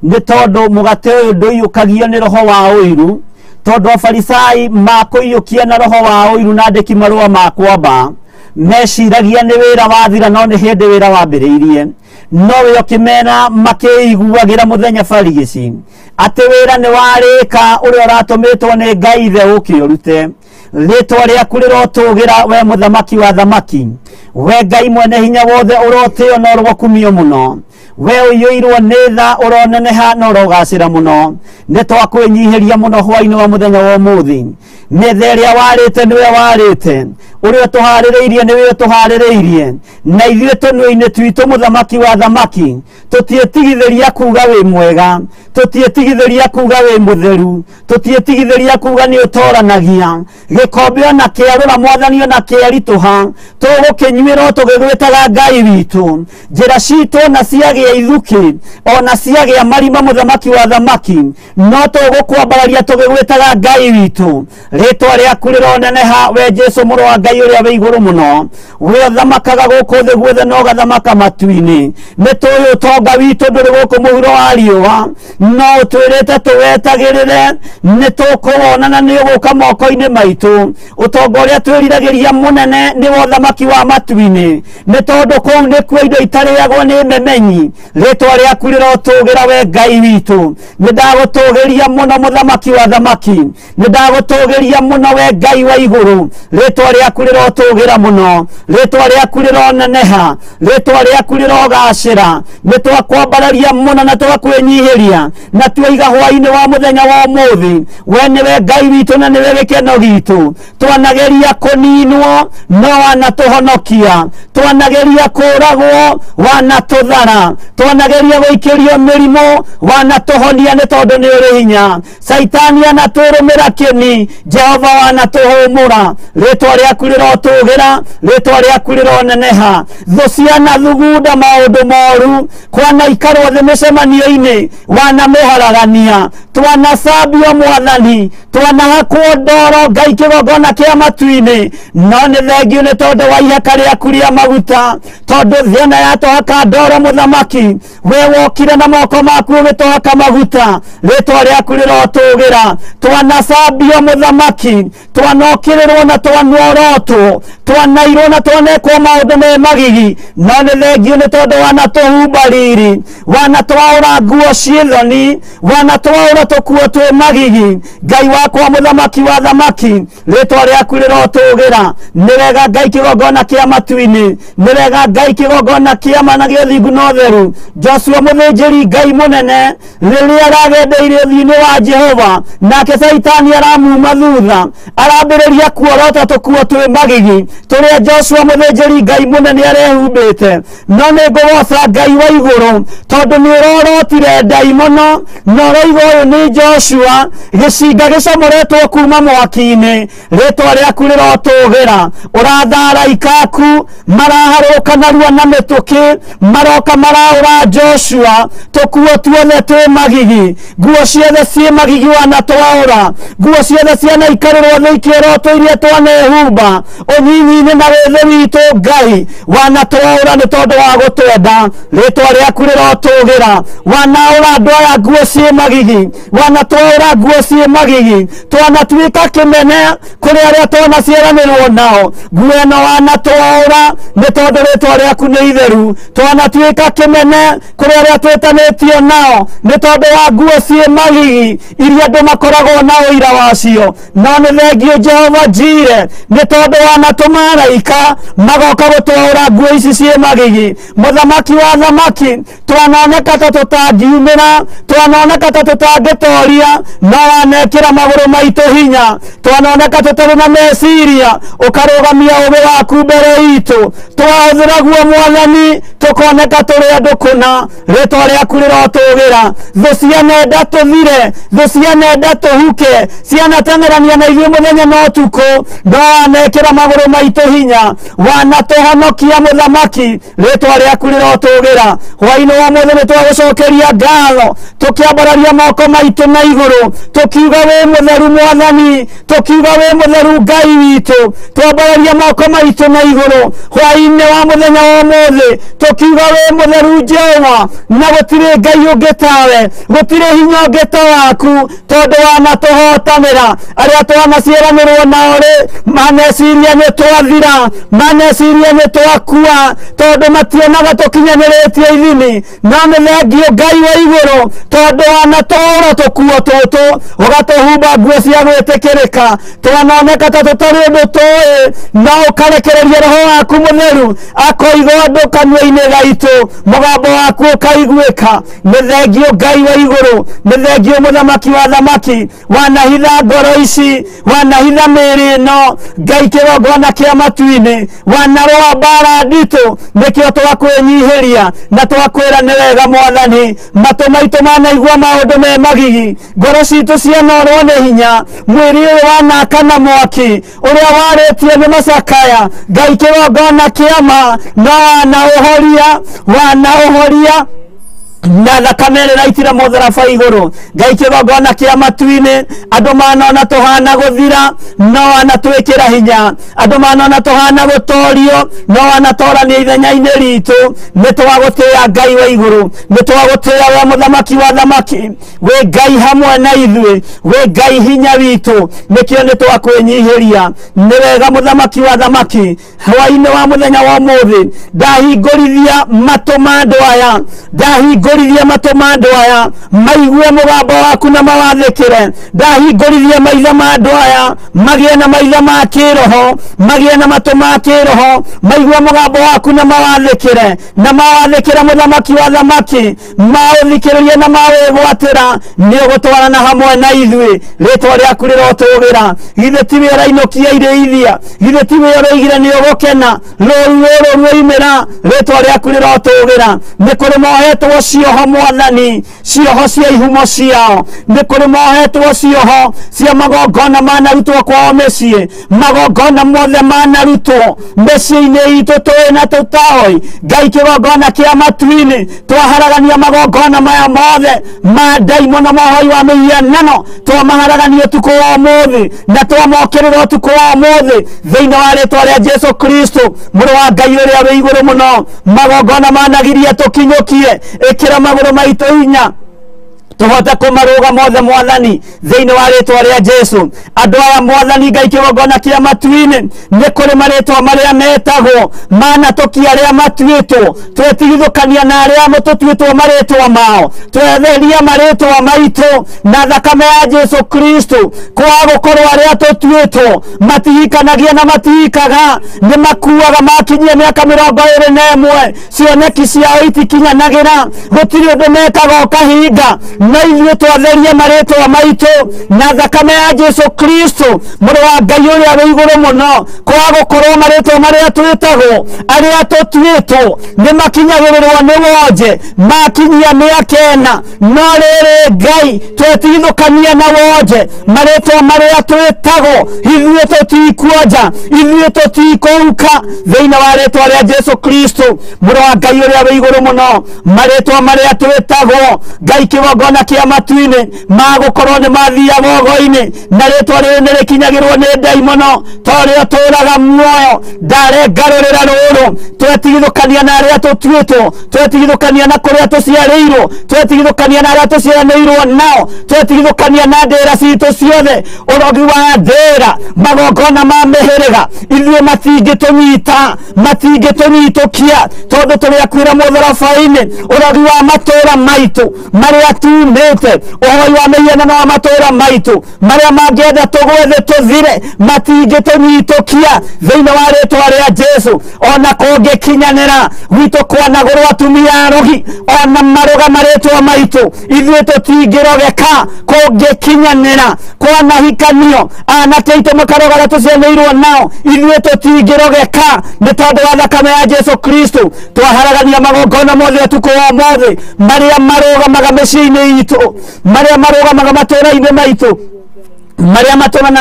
Speaker 1: nĩ tondũ mũgate ũyũ ndũiyũkagio nĩ roho wa ũiru tondũ afarisai makũiyũkia na roho wa ũiru na andĩki marũa ma kwamba meciragia nĩ wĩra wathira no nĩ hĩndĩ wĩra wambĩrĩirie no we ũkĩmera makĩiguagĩra mũthenya barigici atĩ wĩra nĩ warĩka ũrĩa ũratũmĩtwo nĩ Ngai ithe ũke ũrute. Rĩtwa rĩaku rĩrotũgĩra we mũthamaki wa thamaki we Ngai mwene hinya wothe ũrotĩo na ũrokumio mũno we ũiyũirwo nĩ tha ũroneneha na ũrogacĩra mũno. Nĩ twakwĩnyihĩria mũno hwaĩ-inĩ wa mũthenya wa ũmũthĩ. Metha ĩrĩa warĩte nĩwe warĩte ũrĩa ũtũharĩrĩirie nĩwe ũtũharĩrĩirie na ithuĩ tũnua-inĩ twitũ mũthamaki wa thamaki tũtiĩtigithĩria kuga wĩ mwega tũtiĩtigithĩria kuga wĩ mũtheru tũtiĩtigithĩria kuga nĩ ũtoranagia gĩkombe ona kĩarũra mwathani ona kĩaritũha tũgũkĩnyuĩra tũgĩgwĩtaga Ngai witũ. Njĩra citũ ona ciagĩa ithukĩ ona ciagĩa marima mũthamaki wa thamaki no tũgũkwambararia tũgĩgwĩtaga Ngai witũ. Rĩtwa rĩaku rĩroneneha we Jesũ mũrũ wa Ngai ũrĩa wĩ igũrũ mũno we ũthamakaga gũkũ thĩ guothe na ũgathamaka matu-inĩ. Nĩ tũĩ ũtonga witũ ndũrĩ gũkũ mũhuro wa riũa no ũtwĩrĩte tũwetagĩrĩre nĩ tũkũwona na nĩ ũgũka moko-inĩ maitũ. Ũtonga ũrĩa twĩriragĩria mũnene nĩ wa ũthamaki wa matu-inĩ nĩ tondũ kũu nĩkuo indo itarĩagwo nĩ memenyi. Rĩtwa rĩaku rĩrotũgĩra we Ngai witũ. Nĩ ndagũtũgĩria mũno mũthamaki wa thamaki nĩ ndagũtũgĩria mũno we Ngai wa igũrũ. Rĩtwa rĩaku rĩrotũgĩra mũno rĩtwa rĩaku rĩroneneha rĩtwa rĩaku rĩrogacĩra. Nĩ twakwambararia mũno na twakwĩnyihĩria na twaiga hwaĩ-inĩ wa mũthenya wa ũmũthĩ we nĩwe Ngai witũ na nĩwe gĩkeno gitũ. Twanageria kũninwo no wanatũhonokia twanageria kũragwo wanatũthara Twanageria gũikĩrio mĩrimũ, wanatũhonia nĩ tondũ nĩ ũrĩ hinya. Caitani anatũrũmĩra kĩni, Jehova wanatũhũmũra. Rĩtwa rĩaku rĩrotũgĩra, rĩtwa rĩaku rĩroneneha. Thũ cianathugunda maũndũ moru, kwanaikarwo thĩ mĩcemanio-inĩ, wanamĩharagania. Twanacambio Mwathani, twanahakwo ndoro Ngai kĩgongona kĩa matu-inĩ, no nĩ thengiũ nĩ tondũ wa ihaka rĩaku rĩa maguta, tondũ thĩ ĩno yatũhaka ndoro mũthamaki, we wokire na moko maku ũgĩtũhaka maguta, rĩtwa rĩaku rĩrotũgĩra. Twanacambio mũthamaki, twanokĩrĩrwo na twanorotwo, twanairwo na twanekwo maũndũ me magigi, no nĩ thengiũ nĩ tondũ wanatũhumba riri, wanatwaũra nguo ciĩ thoni, wanatwaũra tũkuo twĩ magigi. Ngai wakwa mũthamaki wa thamaki, rĩtwa rĩaku rĩrotũgĩra. Nĩ wega Ngai kĩgongona kĩa matu-inĩ, nĩ wega Ngai kĩgongona kĩa ma na gĩa ũthingu na ũtheru. Joshua mũthĩnjĩri Ngai mũnene rĩrĩa aragendeire ũthiũ-inĩ wa Jehova, nake Caitani aramuma thutha, arambĩrĩria kuorota tũkuo twĩ magigi tũrĩa Joshua mũthĩnjĩri Ngai mũnene arehumbĩte. No nĩ ngũgoca Ngai wa igũrũ tondũ nĩ ũrorotire ndaimono, na ũroiga ũyũ nĩ Joshua, gĩcinga gĩcomoretwo kuma mwaki-inĩ, rĩtwa rĩaku rĩrotũgĩra. Ũratha araika aku maraharũrũka narua na mĩtũkĩ, maroka maraũra Joshua tũkuo tuothe twĩ magigi, nguo ciothe ciĩ magigi wanatwaũra, nguo ciothe cianaikarĩrwo thĩ ikĩorotwo iria twanehumba ũnyinyi-inĩ na wĩthĩ witũ. Ngai wanatwaũra nĩ tondũ wa gũtwenda, rĩtwa rĩaku rĩrotũgĩra. Wanaũra andũ aya nguo ciĩ magigi, wanatwaũra nguo ciĩ magigi, twanatuĩka kĩmene kũrĩ arĩa twanaciaranĩrwo nao, nguo ĩno wanatwaũra nĩ tondũ rĩtwa rĩaku nĩ itheru. Twanatuĩka kĩmene kũrĩ arĩa twĩtanĩtio nao nĩ tondũ wa nguo ciĩ magigi iria andũ makoragwo na ũira wacio, no nĩ thengiũ Jehova Jire nĩ tondũ wanatũma araika magoka gũtwaũra nguo ici ciĩ magigi. Mũthamaki wa thamaki, twanoneka ta tũtangiumĩra, twanoneka ta tũtangĩtoria, no wanekĩra magũrũ maitũ hinya. Twanoneka tũtarĩ na meciria, ũkarũgamia ũũgĩ waku mbere itũ. Twahũthĩra guo Mwathani, tũkoneka tũrĩ andũ kũna, rĩtwa rĩaku rĩrotũgĩra. Thũ cianenda tũthire, thũ cianenda tũhuke, cianateng'erania na ithuĩ mũthenya na ũtukũ, no wanekĩra magũrũ maitũ hinya, wanatũhonokia mũthamaki, rĩtwa rĩaku rĩrotũgĩra. Hwaĩ-inĩ wa ũmũthĩ nĩ twagũcokeria ngatho, tũkĩambararia moko maitũ na igũrũ, tũkiuga wĩ mũtheru Mwathani, tũkiuga wĩ mũtheru Ngai witũ, twambararia moko maitũ na igũrũ hwaĩ-inĩ wa mũthenya wa ũmũthĩ, tũkiuga wĩ mũtheru Jehova, na gũtirĩ Ngai ũngĩ tawe, gũtirĩ hinya ũngĩ ta waku, tondũ wanatũhotanĩra. Arĩa twanaciaranĩrwo nao rĩ, maneciria nĩ twathira, maneciria nĩ twakua, tondũ mationaga tũkinyanĩrĩtie ithimi, no nĩ thengiũ Ngai wa igũrũ tondũ wanatũũra tũkuo tũtũ, ũgatũhumba nguo cia gwĩtĩkĩrĩka. Twanoneka ta tũtarĩ ũndũ tũĩ, no ũkarekereria roho waku mũtheru akoiga ũndũ kanua-inĩ gaitũ, mũgambo waku ũkaiguĩka. Nĩ thengiũ Ngai wa igũrũ, nĩ thengiũ mũthamaki wa thamaki, wanahitha ngoro ici, wanahitha mĩĩrĩ ĩno, Ngai kĩgongona kĩa matu-inĩ, wanarũa mbara nditũ, nĩkĩo twakwĩnyihĩria na twakwĩra nĩ wega Mwathani. Matũ maitũ manaigua maũndũ me magigi, ngoro citũ cianorwo nĩ hinya, mwĩrĩ ũyũ wanakana mwaki ũrĩa warĩtio nĩ macakaya. Ngai kĩgongona kĩa ma, no wanaũhoria, wanaũhoria na thakame ĩrĩa ĩraitire mũtharaba igũrũ. Ngai kĩgongona kĩa matu-inĩ, andũ manona tũhana gũthira, no wanatwĩkĩra hinya. Andũ manona tũhana gũtorio, no wanatorania ithenya-inĩ ritũ. Nĩ twagũtĩĩa Ngai wa igũrũ, nĩ twagũtĩĩa we mũthamaki wa thamaki, wĩ Ngai hamwe na ithuĩ, wĩ Ngai hinya witũ, nĩkĩo nĩ twakwĩnyihĩria. Nĩ wega mũthamaki wa thamaki, hwaĩ-inĩ wa mũthenya wa ũmũthĩ ndahingũrithia matũ ma andũ aya, ndahingũrithia
Speaker 3: Ndahingũrithia matũ ma andũ aya maigue mũgambo waku na mawathĩkĩre. Ndahingũrithia maitho ma andũ aya magĩe na maitho ma kĩroho, magĩe na matũ ma kĩroho, maigue mũgambo waku na mawathĩkĩre, na mawathĩkĩre mũthamaki wa thamaki, maũthikĩrĩrie na mawĩgwatĩra. Nĩ ũgũtwarana hamwe na ithuĩ, rĩtwa rĩaku rĩrotũgĩra. Githĩ tiwe ũrainũkia irĩithia? Githĩ tiwe ũroigire nĩ ũgũkena? Rũru rũrũ ruoimĩra, rĩtwa rĩaku rĩrotũgĩra. Nĩ kũrĩ mohetwo cioho mwathani, cioho cia ihumo ciao. Nĩ kũrĩ mohetwo cioho cia magongona manarutwo kwao mĩciĩ, magongona mothe manarutwo mĩciĩ-inĩ itũ tũĩ na tũtaoĩ. Ngai kĩgongona kĩa matu-inĩ, twaharagania magongona maya mothe ma ndaimono, mohoi wa mĩhianano, twamaharagania ũtukũ wa ũmũthĩ na twamokĩrĩra ũtukũ wa ũmũthĩ thĩinĩ wa rĩtwa rĩa Jesu Kristo mũrũ wa Ngai ũrĩa wĩ igũrũ mũno. Magongona managiria tũkinyũkie, ĩkĩra magũrũ maitũ hinya tũhote kũmarũga mothe mwathani thĩinĩ wa rĩtwa rĩa Jesu. Andũ aya mwathani Ngai kĩgongona kĩa matu-inĩ, nĩ kũrĩ marĩtwa marĩa metagwo manatũkia arĩa matuĩtwo, twetigithũkania na arĩa tũtuĩtwo marĩtwa mao, twetheria marĩtwa maitũ na thakame ya Jesu Kristo. Kwaga gũkorwo arĩa tũtuĩtwo matihikanagia na matihikaga, nĩ makuaga makinyia mĩaka 21, cioneki ciao itikinyanagĩra, gũtirĩ ũndũ mekaga ũkahinga. Na ithuĩ twatheria marĩtwa maitũ na thakame ya Jesu Kristo mũrũ wa Ngai ũrĩa wĩ igũrũ mũno. Kwaga gũkorwo marĩtwa marĩa twĩtagwo, arĩa tũtuĩtwo nĩ makinyagĩrĩrwo nĩ wonje makinyia mĩaka 4, no rĩrĩ Ngai twetigithũkania na wonje. Marĩtwa marĩa twĩtagwo ithuĩ tũtikuonja, ithuĩ tũtikũhuka thĩinĩ wa rĩtwa rĩa Jesu Kristo mũrũ wa Ngai ũrĩa wĩ igũrũ mũno. Marĩtwa marĩa twĩtagwo Ngai kĩgongona kĩa matu-inĩ magũkorwo nĩ mathiaga ũgo-inĩ, na rĩtwa rĩrĩ nĩ rĩkinyagĩrwo nĩ ndaimono ta ũrĩa ũtũũraga muoyo. Ndarengarũrĩra rũrũ, twetigithũkania na arĩa tũtuĩtwo, twetigithũkania na kũrĩa tũciarĩirwo, twetigithũkania na arĩa tũciaranĩirwo nao, twetigithũkania na ndĩra citũ ciothe, ũrogi wa ndĩra, magongona ma mĩhĩrĩga, ithuĩ matingĩtũnyita, matingĩtũnyitũkia tondũ tũrĩ akuĩra mũtharaba-inĩ. Ũrogi wa matũũra maitũ marĩa tumĩte, ũhoi wa mĩhianano wa matũũra maitũ marĩa mangĩenda tũgwe thĩ tũthire, matingĩtũnyitũkia thĩinĩ wa rĩtwa rĩa Jesu. Ona kũngĩkinyanĩra gwitũ kwanagũrwo atumia arogi, ona marũga marĩtwa maitũ, ithuĩ tũtingĩrogeka. Kũngĩkinyanĩra kwanahikanio anake aitũ makaroga arĩa tũcianĩirwo nao, ithuĩ tũtingĩrogeka nĩ tondũ wa thakame ya Jesu Kristo. Twaharagania magongona mothe ũtukũ wa ũmũthĩ marĩa marũgamaga mĩciĩ-inĩ itũ, marĩa marũgamaga matũũra-inĩ maitũ, marĩa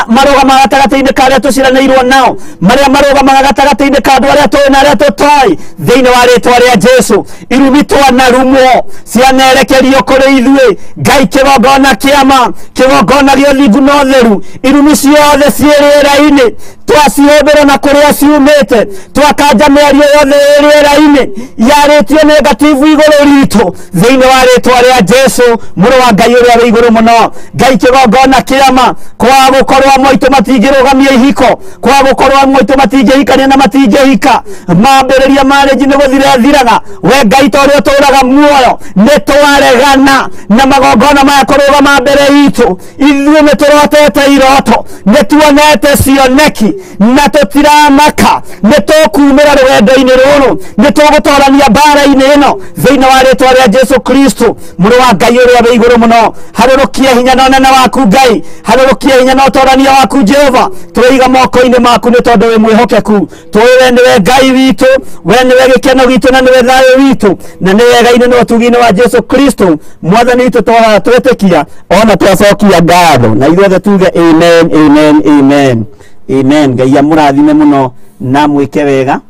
Speaker 3: marũgamaga gatagatĩ-inĩ ka arĩa tũciaranĩirwo nao, marĩa marũgamaga gatagatĩ-inĩ ka andũ arĩa tũĩ na arĩa tũtoĩ thĩinĩ wa rĩtwa rĩa Jesu. Irumi twanarumwo cianerekerio kũrĩ ithuĩ Ngai kĩgongona kĩama, kĩgongona gĩa ũthingu na ũtheru. Irumi ciothe ciĩ rĩera-inĩ twacihũthĩra na kũrĩa ciumĩte, twakanja mĩario yothe ĩ rĩera-inĩ yarĩtio negative igũrũ ritũ thĩinĩ wa rĩtwa rĩa Jesu mũrũ wa Ngai ũrĩa wĩ igũrũ mũno. Ngai kĩgongona kĩama, kwaga gũkorwo amwe aitũ matingĩrũgamia ihiko, kwaga gũkorwo amwe aitũ matingĩhikania na matingĩhika, mambĩrĩria marriage nĩ gũthira ĩthiraga. We Ngai ta ũrĩa ũtũũraga muoyo, nĩ twaregana na magongona maya kũrũgama mbere itũ. Ithuĩ nĩ tũrotete iroto, nĩ tuonete cioneki na tũtiramaka. Nĩ tũkumĩra rũgendo-inĩ rũrũ, nĩ tũgũtorania mbara-inĩ ĩno thĩinĩ wa rĩtwa rĩa Jesu Kristo mũrũ wa Ngai ũrĩa wĩ igũrũ mũno. Harũrũkia hinya na ũnene waku Ngai, harũrũkia hinya na ũtorania waku Jehova. Tũiga moko-inĩ maku nĩ tondũ wĩ mwĩhokeku. Tũĩ we nĩwe Ngai witũ, we nĩwe gĩkeno gitũ na nĩwe thayũ witũ, na nĩ wega-inĩ na ũtugi-inĩ wa Jesu Kristo mwathani witũ twahoya twetĩkia ona twacokia ngatho, na ithuothe tuge amen, amen, amen, amen. Ngai amũrathime mũno na mwĩke wega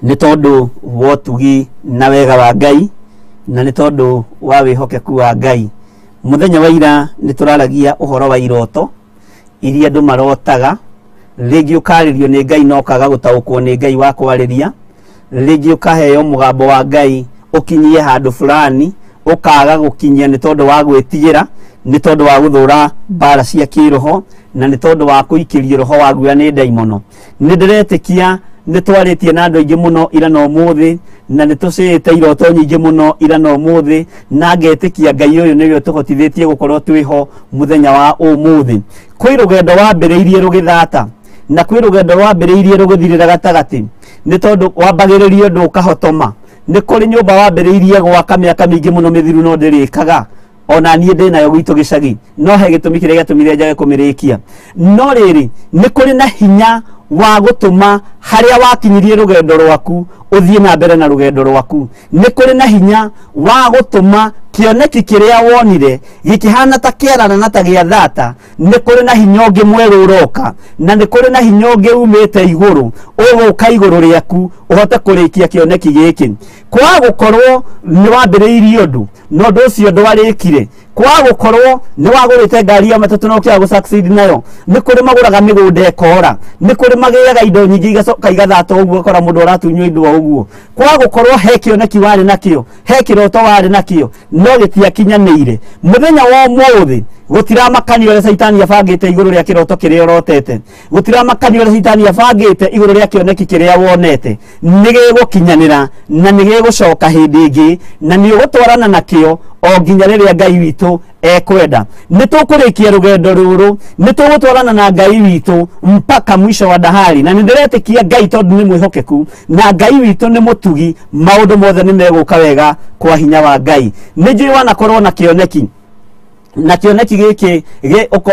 Speaker 3: nĩ tondũ wa ũtugi na wega wa Ngai, na nĩ tondũ wa wĩhokeku wa Ngai. Mũthenya wa ira nĩ tũraragia ũhoro wa iroto iria andũ marotaga. Rĩngĩ ũkarĩrio nĩ Ngai na ũkaga gũtaũkwo nĩ Ngai wa kwarĩria, rĩngĩ ũkaheo mũgambo wa Ngai ũkinyie handũ fulani ũkaga gũkinyia nĩ tondũ wa gwĩtigĩra, nĩ tondũ wa gũthũra mbara cia kĩroho, na nĩ tondũ wa kũikĩrio roho wa guoya nĩ ndaimono. Nĩ ndĩretĩkia
Speaker 1: Nĩ twarĩtie na andũ aingĩ mũno ira na ũmũthĩ, na nĩ tũcĩĩte iroto nyingĩ mũno ira na ũmũthĩ, na ngetĩkia Ngai ũyũ nĩwe ũtũhotithĩtie gũkorwo twĩho mũthenya wa ũmũthĩ. Kwĩ rũgendo wambĩrĩirie rũgĩthata, na kwĩ rũgendo rwambĩrĩirie rũgĩthirĩra gatagatĩ, nĩ tondũ wambagĩrĩria ũndũ ũkahotoma. Nĩ kũrĩ nyũmba wambĩrĩirie gwaka mĩaka mĩingĩ mũno mĩthiru no ndĩrĩkaga, ona niĩ ndĩ nayo gwitũ gĩcagi, no he gĩtũmi kĩrĩa gĩatũmire njage kũmĩrĩkia. No rĩrĩ, nĩ kũrĩ na hinya wa gũtũma harĩa wakinyirie rũgendo rwaku ũthiĩ na mbere na rũgendo rwaku. Nĩ kũrĩ na hinya wa gũtũma kĩoneki kĩrĩa wonire gĩkĩhana ta kĩarana na ta gĩa thata. Nĩ kũrĩ na hinya ũngĩ mwerũ ũroka, na nĩ kũrĩ na hinya ũngĩ umĩte igũrũ ũgũka igũrũ rĩaku ũhote kũrĩkia kĩoneki gĩkĩ. Kwaga gũkorwo nĩ wambĩrĩirie ũndũ na ũndũ ũcio ndwarĩkire, kwaga gũkorwo nĩ wagũrĩte ngari ya matatũ na ũkĩaga gũ-succeed nayo, nĩ kũrĩ magũraga mĩgũnda ĩkora, nĩ kũrĩ magĩaga indo nyingĩ igacoka igathata ũguo, ũgakora mũndũ aratunywo indo o ũguo. Kwaga gũkorwo he kĩoneki warĩ nakĩo, he kĩroto warĩ nakĩo, no gĩtiakinyanĩire. Mũthenya wa ũmũthĩ gũtiramakania ũrĩa caitani abangĩte igũrũ rĩa kĩroto kĩrĩa ũrotete, gũtiramakania ũrĩa caitani abangĩte igũrũ rĩa kĩoneki kĩrĩa wonete, nĩ gĩgũkinyanĩra na nĩ gĩgũcoka hĩndĩ ĩngĩ, na nĩ ũgũtwarana nakĩo o nginya rĩrĩa Ngai witũ ekwenda. Nĩ tũkũrĩkia rũgendo rũrũ, nĩ tũgũtwarana na Ngai witũ mpaka mwisho wa dahari, na nĩ ndĩretĩkia Ngai tondũ nĩ mwĩhokeku na Ngai witũ nĩ mũtugi, maũndũ mothe nĩ megũka wega kwa hinya wa Ngai. Nĩ njũĩ wanakorwo na kĩoneki, na kĩoneki gĩkĩ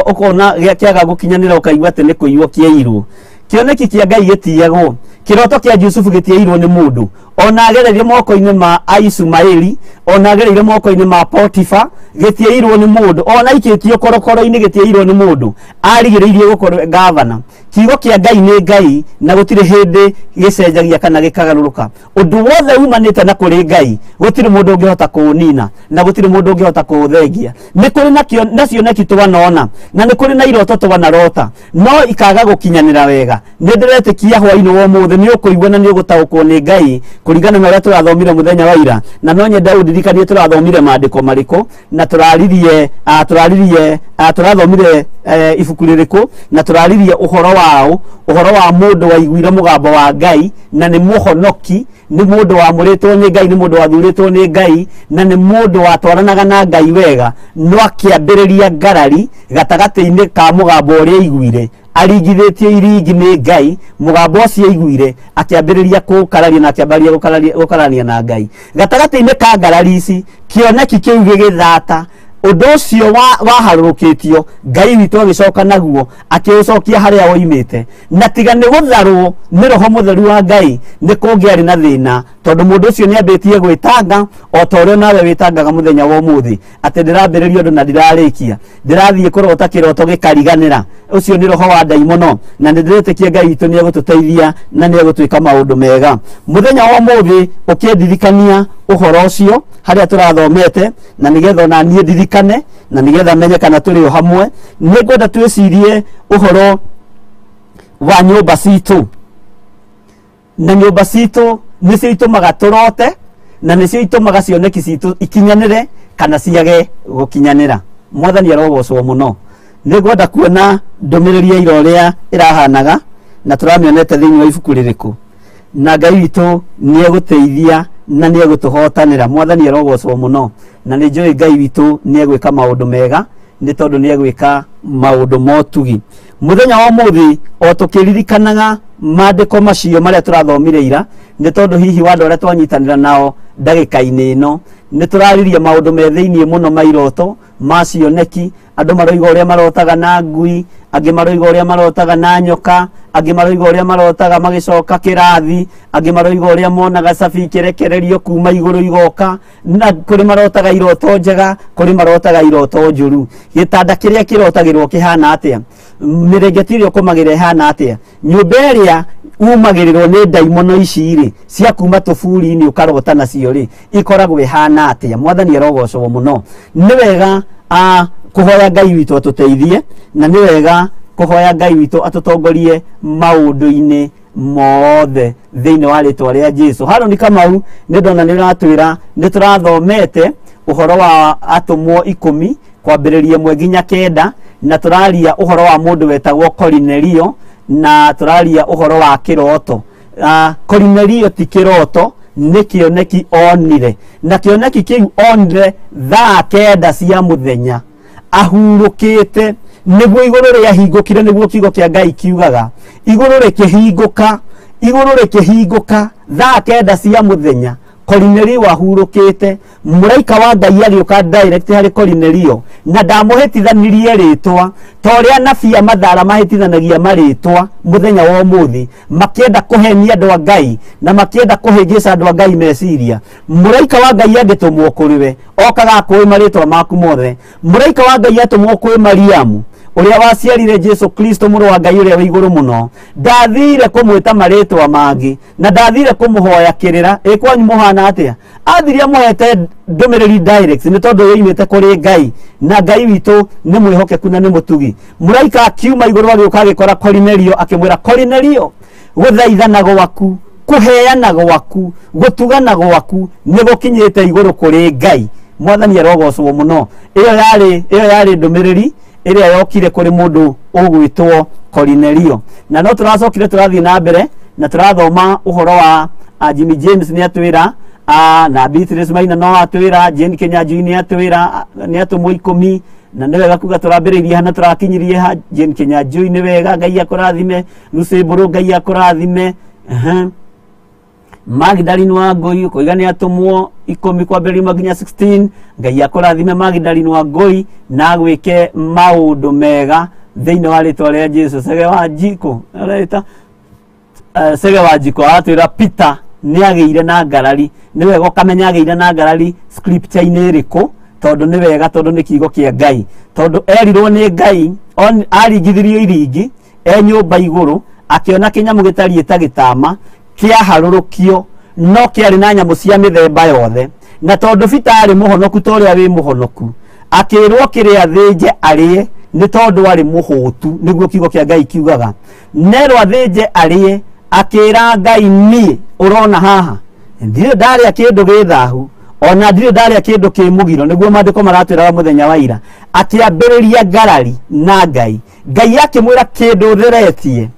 Speaker 1: ũkona kĩaga gũkinyanĩra ũkaigua atĩ nĩ kũiywo kĩairwo. Kĩoneki kĩa Ngai gĩtiyagwo. Kĩroto kĩa Jusufu gĩtiairwo nĩ mũndũ, ona agereire moko-inĩ ma Aisumaeli, ona agereire moko-inĩ ma Potifa, gĩtiairwo nĩ mũndũ, ona aikĩtio korokoro-inĩ gĩtiairwo nĩ mũndũ, arigĩrĩirie gũkorwo gavana. Kiugo kĩa Ngai nĩ Ngai na gũtirĩ hĩndĩ gĩcenjagia kana gĩkagarũrũka. Ũndũ wothe umanĩte na kũrĩ Ngai gũtirĩ mũndũ ũngĩhota kũũnina na gũtirĩ mũndũ ũngĩhota kũũthengia. Nĩ kũrĩ na cioneki twanona, na nĩ kũrĩ na iroto twanarota, no ikaga gũkinyanĩra wega. Nĩ ndĩretĩkia hwaĩ-inĩ wa ũmũthĩ nĩ ũkũigua na nĩ ũgũtaũkwo nĩ Ngai kũringana na ũrĩa tũrathomire mũthenya wa ira. Na no nyende ũndirikanie tũrathomire maandĩko marĩkũ, na tũraririe, tũraririe, tũrathomire ibuku rĩrĩkũ, na tũraririe ũhoro wao, ũhoro wa mũndũ waiguire mũgambo wa Ngai na nĩ mũhonoki, nĩ mũndũ wamũrĩtwo nĩ Ngai, nĩ mũndũ wathurĩtwo nĩ Ngai, na nĩ mũndũ watwaranaga na Ngai wega, no akĩambĩrĩria ngarari gatagatĩ-inĩ ka mũgambo ũrĩa aiguire, aringithĩtio iringi nĩ Ngai, mũgambo ũcio aiguire akĩambĩrĩria kũkararia na akĩambĩrĩria gũkarania na Ngai. Gatagatĩ-inĩ ka ngarari ici, kĩoneki kĩu gĩgĩthata, ũndũ ũcio waharũrũkĩtio, Ngai witũ agĩcoka naguo akĩũcokia harĩa woimĩte. Na tiga nĩ gũtharwo nĩ Roho Mũtheru wa Ngai, nĩ kũngĩarĩ na thĩna, tondũ mũndũ ũcio nĩ ambĩtie gwĩtanga o ta ũrĩa nawe wĩtangaga mũthenya wa ũmũthĩ, atĩ ndĩrambĩrĩria ũndũ na ndirarĩkia, ndĩrathiĩ kũrota kĩroto gĩkariganĩra. Ũcio nĩ roho wa ndaimono, na nĩ ndĩretĩkia Ngai witũ nĩ egũtũteithia na nĩ egũtwĩka maũndũ mega. Mũthenya wa ũmũthĩ ũkĩndirikania ũhoro ũcio harĩa tũrathomete, na nĩgetha ona niĩ ndirikane, na nĩgetha menye kana tũrĩ o hamwe, nĩ ngwenda twĩcirie ũhoro wa nyũmba citũ. Na nyũmba citũ nĩcio itũmaga tũrote, na nĩcio itũmaga cioneki citũ ikinyanĩre kana ciage gũkinyanĩra. Mwathani arogocwo mũno. Nĩ ngwenda kuona ndũmĩrĩri ya ira ũrĩa ĩrahanaga, na tũramĩonete thĩinĩ wa ibuku rĩrĩkũ, na Ngai witũ nĩ egũteithia na nĩ egũtũhotanĩra. Mwathani arogocwo mũno, na nĩ njũĩ Ngai witũ nĩ egwĩka maũndũ mega, nĩ tondũ nĩ egwĩka maũndũ motugi. Mũthenya wa ũmũthĩ o tũkĩririkanaga maandĩko macio marĩa tũrathomire ira, nĩ tondũ hihi wa andũ arĩa twanyitanĩra nao ndagĩka-inĩ ĩno, nĩ tũraririe maũndũ me thĩiniĩ mũno ma iroto, ma cioneki. Andũ maroiga ũrĩa marotaga na ngui, angĩ maroiga ũrĩa marotaga na nyoka, angĩ maroiga ũrĩa marotaga magĩcoka kĩrathi, angĩ maroiga ũrĩa monaga cabi ikĩrekererio kuma igũrũ igoka, na kũrĩ marotaga iroto njega, kũrĩ marotaga iroto njũru. Gĩtanda kĩrĩa kĩrotagĩrwo kĩhana atĩa? Mĩrĩngĩti ĩrĩa ũkomagĩra ĩhana atĩa? Nyũmba ĩrĩa umagĩrĩrwo nĩ ndaimono ici rĩ, cia kuma tũburi-inĩ ũkarota nacio rĩ, ikoragwo ĩhana atĩa? Mwathani arogocwo mũno. Nĩ wega kũhoya Ngai witũ atũteithie, na nĩ wega kũhoya Ngai witũ atũtongorie maũndũ-inĩ mothe thĩinĩ wa rĩtwa rĩa Jesu. Harũni Kamau nĩ ndona nĩ ũratwĩra nĩ tũrathomete ũhoro wa atũmwo 10 kwambĩrĩria 1 nginya 9, na tũraria ũhoro wa mũndũ wetagwo Korinelio, na tũraria ũhoro wa kĩroto.
Speaker 3: Korinelio ti kĩroto, nĩ kĩoneki onire, na kĩoneki kĩu onire thaa 9 cia mũthenya ahurũkĩte, nĩguo igũrũ rĩahingũkire, nĩguo kiugo kĩa Ngai kiugaga igũrũ rĩkĩhingũka, igũrũ rĩkĩhingũka thaa 9 cia mũthenya. Korinelio ahurũkĩte, mũraika wa Ngai agĩũka direct harĩ Korinelio na ndamũhĩtithanirie rĩtwa ta ũrĩa anabii a mathara mahĩtithanagia marĩtwa mũthenya wa ũmũthĩ, makĩenda kũhenia andũ a Ngai na makĩenda kũhĩngĩca andũ a Ngai meciria. Mũraika wa Ngai angĩtũmwo kũrĩ we okaga akũĩ marĩtwa maku mothe. Mũraika wa Ngai atũmwo kwĩ Mariamu ũrĩa waciarire Jesu Kristo mũrũ wa Ngai ũrĩa wĩ igũrũ mũno, ndathire kũmwĩta marĩtwa mangĩ na ndathire kũmũhoya kĩrĩra. Ĩ kwanyu mũhana atĩa? Athire amũhete ndũmĩrĩri direct nĩ tondũ yoimĩte kũrĩ Ngai, na Ngai witũ nĩ mwĩhokeku na nĩ mũtugi. Mũraika akiuma igũrũ agĩũka agĩkora Korinelio akĩmwĩra, Korinelio, gũthaithana gwaku, kũheana gwaku, gũtugana gwaku nĩ gũkinyĩte igũrũ kũrĩ Ngai. Mwathani arogocwo mũno. Ĩyo yarĩ ndũmĩrĩri ĩrĩa yokire kũrĩ mũndũ ũgwĩtwo Korinelio. Na no tũracokire tũrathiĩ na mbere na tũrathoma ũhoro wa Jimmy James nĩ atwĩra, na Beatrice Maina no atwĩra, Jane Kinyanjui nĩ atwĩra, nĩ atũmwo 10, na nĩ wega kuga tũrambĩrĩirie ha na tũrakinyirie ha. Jane Kinyanjui nĩ wega, Ngai akũrathime. Lucy Mbũrũ, Ngai akũrathime. Magdalene wa Ngoi ũkoiga nĩ atũmwo 10 kwambĩrĩria nginya 16. Ngai akũrathime Magdalene wa Ngoi na agwĩke maũndũ mega thĩinĩ wa rĩtwa rĩa Jesu. Sege wa Njiko areta Sege wa Njiko aratwĩra Peter nĩ agĩire na ngarari. Nĩ wega ũkamenya agĩire na ngarari scripture-inĩ ĩrĩkũ, tondũ nĩ wega, tondũ nĩ kiugo kĩa Ngai, tondũ erirwo nĩ Ngai aringithirio iringi e nyũmba igũrũ akĩona kĩnyamũ gĩtariĩ ta gĩtama kĩaharũrũkio no kĩarĩ na nyamũ cia mĩthemba yothe, na tondũ Peter arĩ mũhonoku ta ũrĩa wĩ mũhonoku, akĩrwo kĩrĩa athĩnje arĩe nĩ tondũ arĩ mũhũtu, nĩguo kiugo kĩa Ngai kiugaga. Nerwo athĩnje arĩe, akĩra Ngai, niĩ ũrona haha ndirĩ ndarĩa kĩndũ gĩ thahu, ona ndirĩ ndarĩa kĩndũ kĩ mũgiro, nĩguo maandĩko maratwĩraga mũthenya wa ira. Akĩambĩrĩria ngarari na Ngai. Ngai akĩmwĩra kĩndũ theretie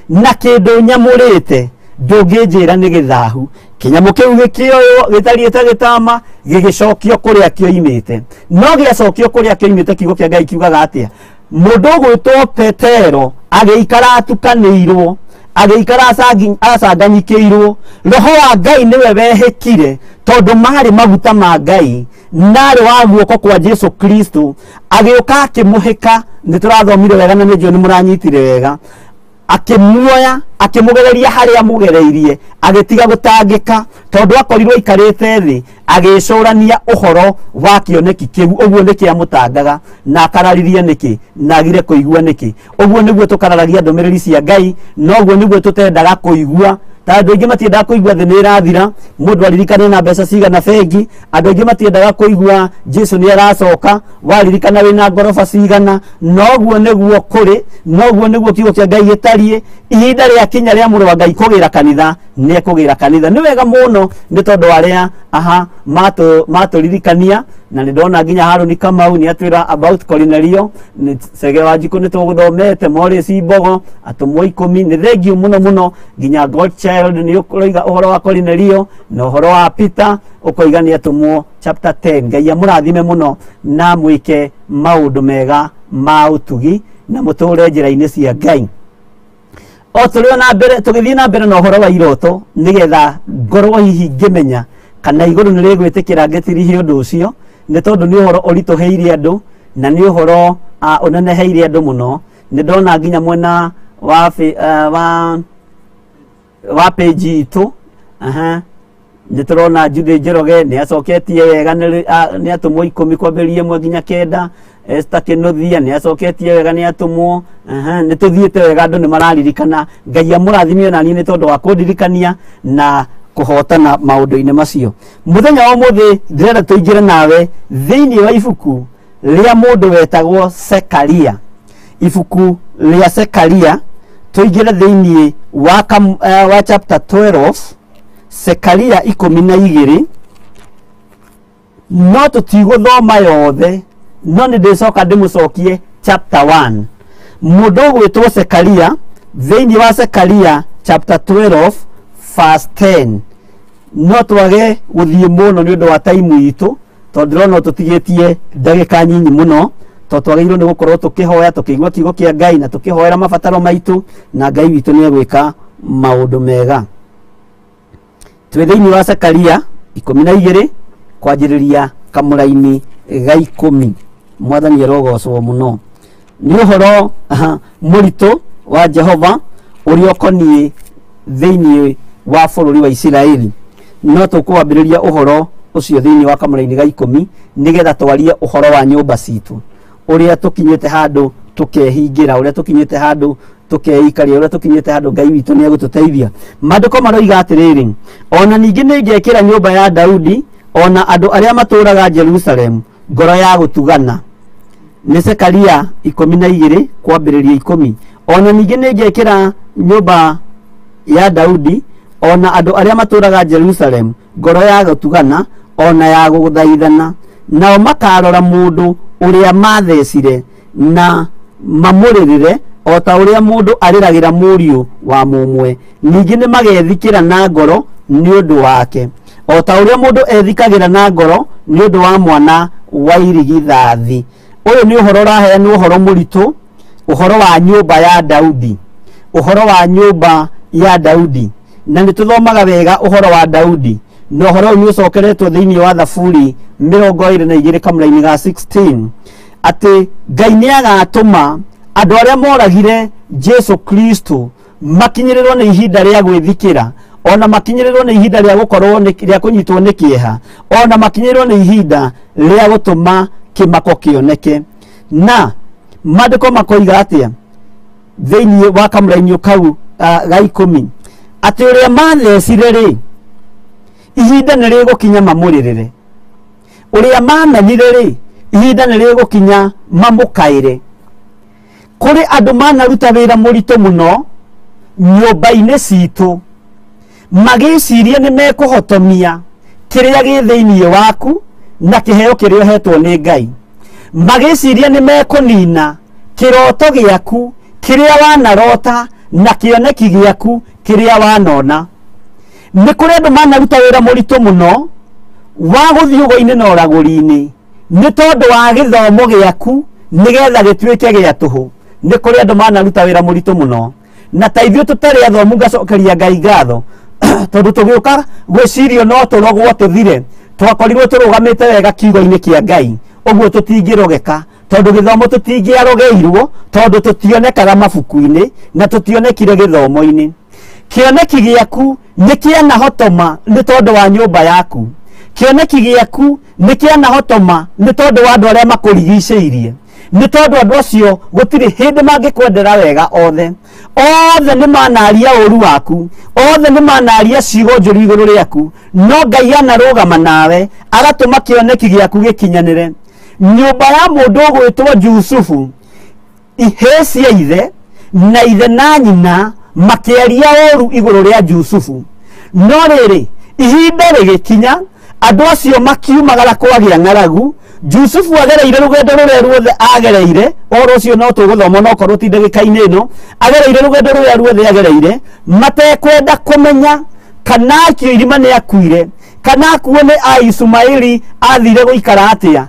Speaker 3: na kĩndũ nyamũrĩte ndũngĩnjĩra nĩ gĩthahu. Kĩnyamũ kĩu gĩkĩoywo gĩtariĩ ta gĩtama gĩgĩcokio kũrĩa kĩoimĩte. No gĩacokio kũrĩa kĩoimĩte, kiugo kĩa Ngai kiugaga atĩa? Mũndũ ũgwĩtwo Petero agĩikara atukanĩirwo, agĩikara acanganyikĩirwo. Roho wa Ngai nĩwe wehĩkire, tondũ marĩ maguta ma Ngai narĩ wa guoko kwa Jesu Kristo, agĩũka akĩmũhĩka. Nĩ tũrathomire wega na nĩ njũĩ nĩ mũranyitire wega. Akĩmuoya akĩmũgereria harĩa amũgereirie, agĩtiga gũtangĩka tondũ akorirwo aikarĩte thĩ agĩcũrania ũhoro wa kĩoneki kĩu. Ũguo nĩ kĩamũtangaga na akararirie nĩkĩ na agire kũigua nĩkĩ. Ũguo nĩguo tũkararagia ndũmĩrĩri cia Ngai, na ũguo nĩguo tũtendaga kũigua. Ta andũ aingĩ matiendaga kũigua thĩ nĩ ĩrathira, mũndũ aririkane na mbeca cigana bengi. Andũ aingĩ matiendaga kũigua Jesu nĩ aracoka, waririkana wĩna ngoroba cigana. Noguo nĩguo kũrĩ, noguo nĩguo kiugo kĩa Ngai gĩtariĩ. Ihinda rĩakinya rĩa mũrũ wa Ngai kũgĩra kanitha, nĩ ekũgĩra kanitha. Nĩ wega mũno nĩ tondũ arĩa aha matũririkania, na nĩ ndona nginya Harũni Kamau nĩ atwĩra about Korinelio, nĩ Sege wa Njikũ nĩ tũgũthomete, Morris Mbogo, atũmwo 10. Nĩ thengiũ mũno mũno, nginya Godchild nĩ ũroiga ũhoro wa Korinelio na ũhoro wa Peter ũkoiga nĩ atũmwo chapter 10. Ngai amũrathime mũno na mwĩke maũndũ mega ma ũtugi na mũtũre njĩra-inĩ cia Ngai. O tũrĩ na mbere tũgĩthiĩ na mbere na ũhoro wa iroto, nĩgetha ngorwo hihi ngĩmenya kana igũrũ nĩ rĩgwĩtĩkĩra ngĩtirihe ũndũ ũcio, nĩ tondũ nĩ ũhoro ũritũhĩire andũ na nĩ ũhoro ũneneheire andũ mũno. Nĩ ndona nginya mwena wa wa page itũ, nĩ tũrona Judy Njoroge nĩ acoketie wega, nĩ atũmwo 10 kwambĩrĩria 1 nginya 9. Esther Kĩnuthia nĩ acoketie wega, nĩ atũmwo. Nĩ tũthiĩte wega, andũ nĩ mararirikana. Ngai amũrathime ona niĩ nĩ tondũ wa kũndirikania na kũhotana maũndũ-inĩ macio. Mũthenya wa ũmũthĩ ndĩrenda tũingĩre nawe thĩinĩ wa ibuku rĩa mũndũ wetagwo Sekaria. Ibuku rĩa Sekaria, tũingĩre thĩinĩ wa chapter 12, Sekaria 12. No tũtigũthoma yothe, no nĩ ndĩcoka ndĩmũcokie chapter 1. Mũndũ ũgwĩtwo Sekaria, thĩinĩ wa Sekaria chapter 12
Speaker 1: verse 10. No twage gũthiĩ mũno nĩ ũndũ wa time itũ, tondũ ndĩrona tũtigĩtie ndagĩka nyinyi mũno, tondũ twagĩrĩirwo nĩ gũkorwo tũkĩhoya, tũkĩigua kiugo kĩa Ngai na tũkĩhoera mabataro maitũ, na Ngai witũ nĩ egwĩka maũndũ mega. Twĩ thĩinĩ wa Zekaria 12 kwanjĩrĩria kamũraini ga 10. Mwathani arogocwo mũno. Nĩ ũhoro mũritũ wa Jehova ũrĩa ũkoniĩ thĩinĩ wa bũrũri wa Isiraeli. No tũkwambĩrĩria ũhoro ũcio thĩinĩ wa kamũraini ga 10 nĩgetha twarie ũhoro wa nyũmba citũ, ũrĩa tũkinyĩte handũ tũkehingĩra, ũrĩa tũkinyĩte handũ tũkeikaria, ũrĩa tũkinyĩte handũ Ngai witũ nĩ egũtũteithia. Maandĩko maroiga atĩrĩrĩ, ona ningĩ nĩngekĩra nyũmba ya Daudi ona andũ arĩa matũũraga Jerusalemu ngoro ya gũtugana. Nĩ Zekaria 12 kwambĩrĩria 10. Ona ningĩ nĩngekĩra nyũmba ya Daudi ona andũ arĩa matũũraga Jerusalemu ngoro ya gũtugana ona ya gũthaithana, nao makarora mũndũ ũrĩa mathecire na mamũrĩrĩre o ta ũrĩa mũndũ arĩragĩra mũriũ wa mũmwe. Ningĩ nĩ magethikĩra na ngoro nĩ ũndũ wake, o ta ũrĩa mũndũ ethikagĩra na ngoro nĩ ũndũ wa mwana wa irigithathi. Ũyũ nĩ ũhoro ũraheanwo, ũhoro mũritũ, ũhoro wa nyũmba ya Daudi, ũhoro wa nyũmba ya Daudi. Na nĩ tũthomaga wega ũhoro wa Daudi, na ũhoro ũyũ nĩ ũcokeretwo thĩinĩ wa Thaburi 22 kamũraini ga 16, atĩ Ngai nĩ agatũma andũ arĩa moragire Jesu Kristo makinyĩrĩrwo nĩ ihinda rĩa gwĩthikĩra, ona makinyĩrĩrwo nĩ ihinda rĩa gũkorwo rĩa kũnyitwo nĩ kĩeha, ona makinyĩrĩrwo nĩ ihinda rĩa gũtũma kĩmako kĩoneke. Na maandĩko makoiga atĩa thĩinĩ wa kamũraini kau ga 10, atĩ ũrĩa mathecire rĩ, ihinda nĩ rĩgũkinya mamũrĩrĩre, ũrĩa mamenire rĩ, ihinda nĩ rĩgũkinya mamũkaĩre. Kũrĩ andũ manaruta wĩra mũritũ mũno nyũmba-inĩ citũ, magĩciria nĩ mekũhotomia kĩrĩa gĩ thĩinĩ waku na kĩheo kĩrĩa ũhetwo nĩ Ngai, magĩciria nĩ mekũnina kĩroto gĩaku kĩrĩa wanarota na kĩoneki gĩaku kĩrĩa wanona. Nĩ kũrĩ andũ manaruta wĩra mũritũ mũno wa gũthiĩ ũgo-inĩ na ũragũri-inĩ nĩ tondũ wa gĩthomo gĩaku nĩgetha gĩtuĩke gĩa tũhũ. Nĩ kũrĩ andũ manaruta wĩra mũritũ mũno, na ta ithuĩ tũtarĩ athomu ngacokeria Ngai ngatho tondũ tũgĩũka gwĩcirio no tũrogwo tũthire, twakorirwo tũrũgamĩte wega kiugo-inĩ kĩa Ngai, ũguo tũtingĩrogeka tondũ gĩthomo tũtingĩarogeirwo, tondũ tũtionekaga mabuku-inĩ na tũtionekire gĩthomo-inĩ. Kĩoneki gĩaku nĩ kĩanahotoma nĩ tondũ wa nyũmba yaku, kĩoneki gĩaku nĩ kĩanahotoma nĩ tondũ wa andũ arĩa makũrigicĩirie, nĩ tondũ andũ acio gũtirĩ hĩndĩ mangĩkwendera wega. Othe othe nĩ manaria ũru waku, othe nĩ manaria ciugo njũru igũrũ rĩaku, no Ngai anarũgama nawe agatũma kĩoneki gĩaku gĩkinyanĩre. Nyũmba ya mũndũ ũgwĩtwo Jusufu, ihĩĩ cia ithe na ithe na nyina makĩaria ũru igũrũ rĩa Jusufu, no rĩrĩ ihinda rĩgĩkinya andũ acio makiumagara kwagĩa ng'aragu. Jusufu agereire rũgendo rũrĩa ruothe agereire, ũhoro ũcio no tũgũthoma no korwo ti ndagĩka-inĩ ĩno, agereire rũgendo rũrĩa ruothe agereire matekwenda kũmenya kana akio irima nĩ akuire, kana akuo nĩ Aisumaeli athire gũikara atĩa.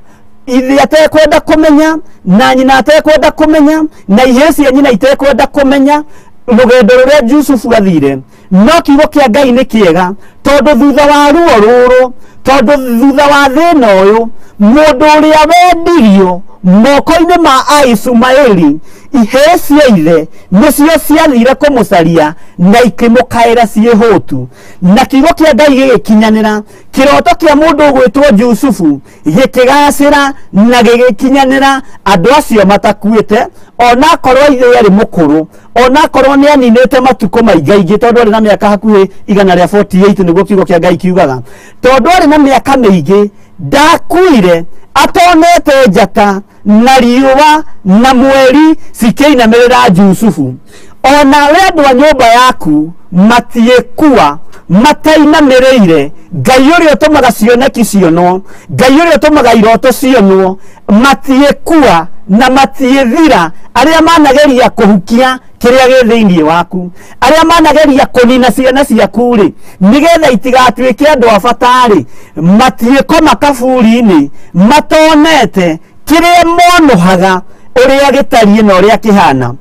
Speaker 1: Ithe atekwenda kũmenya na nyina atekwenda kũmenya na ihĩĩ cia nyina itekwenda kũmenya rũgendo rũrĩa Jusufu athire. No kiugo kĩa Ngai nĩ kĩega, tondũ thutha wa ruo rũrũ, tondũ thutha wa thĩna ũyũ, mũndũ ũrĩa wendirio moko-inĩ ma Aisumaeli, ihĩĩ cia ithe nĩcio ciathire kũmũcaria na ikĩmũkaĩra ciĩ hũtu. Na kiugo kĩa Ngai gĩgĩkinyanĩra, kĩroto kĩa mũndũ ũgwĩtwo Jusufu gĩkĩgacĩra na gĩgĩkinyanĩra. Andũ acio matakuĩte, onakorwo ithe arĩ mũkũrũ, onakorwo nĩ aninĩte matukũ maingaingĩ, tondũ arĩ na mĩaka hakuhĩ 148 nĩguo kiugo kĩa Ngai kiugaga, tondũ arĩ na mĩaka mĩingĩ ndakuire atonete njata na riũa na mweri cikĩinamĩrĩra Jusufu. Ona we andũ a nyũmba yaku matiĩkua matainamĩrĩire Ngai ũrĩa ũtũmaga cioneki cionwo, Ngai ũrĩa ũtũmaga iroto cionwo, matiĩkua
Speaker 3: Na matiĩthira arĩa manageria kũhukia kĩrĩa gĩ thĩinĩ waku, arĩa manageria kũnina ciana ciaku rĩ, nĩgetha itigatuĩke andũ a bata rĩ, matiĩkoma kaburi-inĩ matonete kĩrĩa monohaga ũrĩa gĩtariĩ na ũrĩa kĩhana.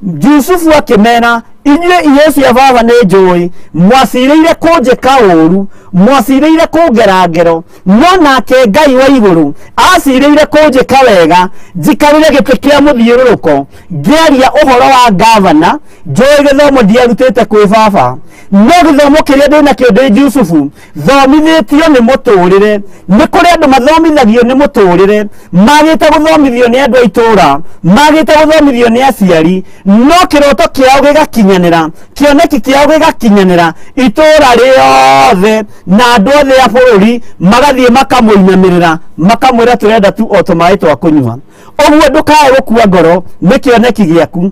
Speaker 3: Jusufu akĩmera, inyuĩ ihĩĩ cia baba nĩ njũĩ mwacirĩire kũnjĩka ũũru, mwacirĩire kũngera ngero, no nake Ngai wa igũrũ acirĩire kũnjĩka wega, njikarĩre gĩtĩ kĩa mũthiũrũrũko ngĩaria ũhoro wa gavana. Njũĩ gĩthomo ndiarutĩte kwĩ baba, no gĩthomo kĩrĩa ndĩ nakĩo ndĩ Jusufu thomithĩtio nĩ mũtũrĩre. Nĩ kũrĩ andũ mathomithagio nĩ mũtũrĩre, magĩte gũthomithio nĩ andũ a itũũra, magĩte gũthomithio nĩ aciari, no kĩroto kĩao gĩgakinyanĩra, kĩoneki kĩao gĩgakinyanĩra, itũũra rĩothe na andũ othe a bũrũri magathiĩ makamũinamĩrĩra, makamwĩra tũrenda tu o tũmaĩ twa kũnyua. Ũguo ndũkae gũkua ngoro nĩ kĩoneki gĩaku,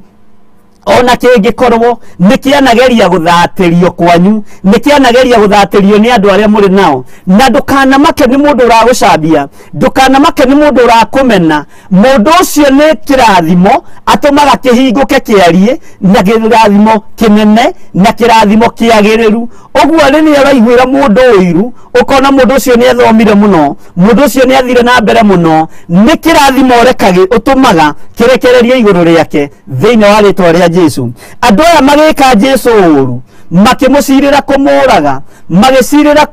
Speaker 3: ona kĩngĩkorwo nĩ kĩanageria gũthatĩrio kwanyu, nĩ kĩanageria gũthatĩrio nĩ andũ arĩa mũrĩ nao. Na ndũkanamake nĩ mũndũ ũragũcambia, ndũkanamake nĩ mũndũ ũrakũmena. Mũndũ ũcio nĩ kĩrathimo atũmaga kĩhingũke kĩarie, na kĩrathimo kĩnene na kĩrathimo kĩagĩrĩru. Ũguo rĩrĩa ũraiguĩra mũndũ ũiru, ũkona mũndũ ũcio nĩ athomire mũno, mũndũ ũcio nĩ athire na mbere mũno, nĩ kĩrathimo ũrekagĩ ũtũmaga kĩrekererio igũrũ rĩake thĩinĩ wa rĩtwa rĩa Jesu. Andũ aya magĩka Jesu ũũru, makĩmũcirĩra kũmũraga, magĩcirĩra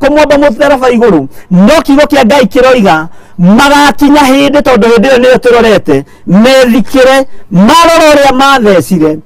Speaker 3: kũmwamba mũtharaba igũrũ, no kiugo kĩa Ngai kĩroiga magakinya hĩndĩ, tondũ hĩndĩ ĩyo nĩyo tũrorete, methikĩre, marora ũrĩa mathecire,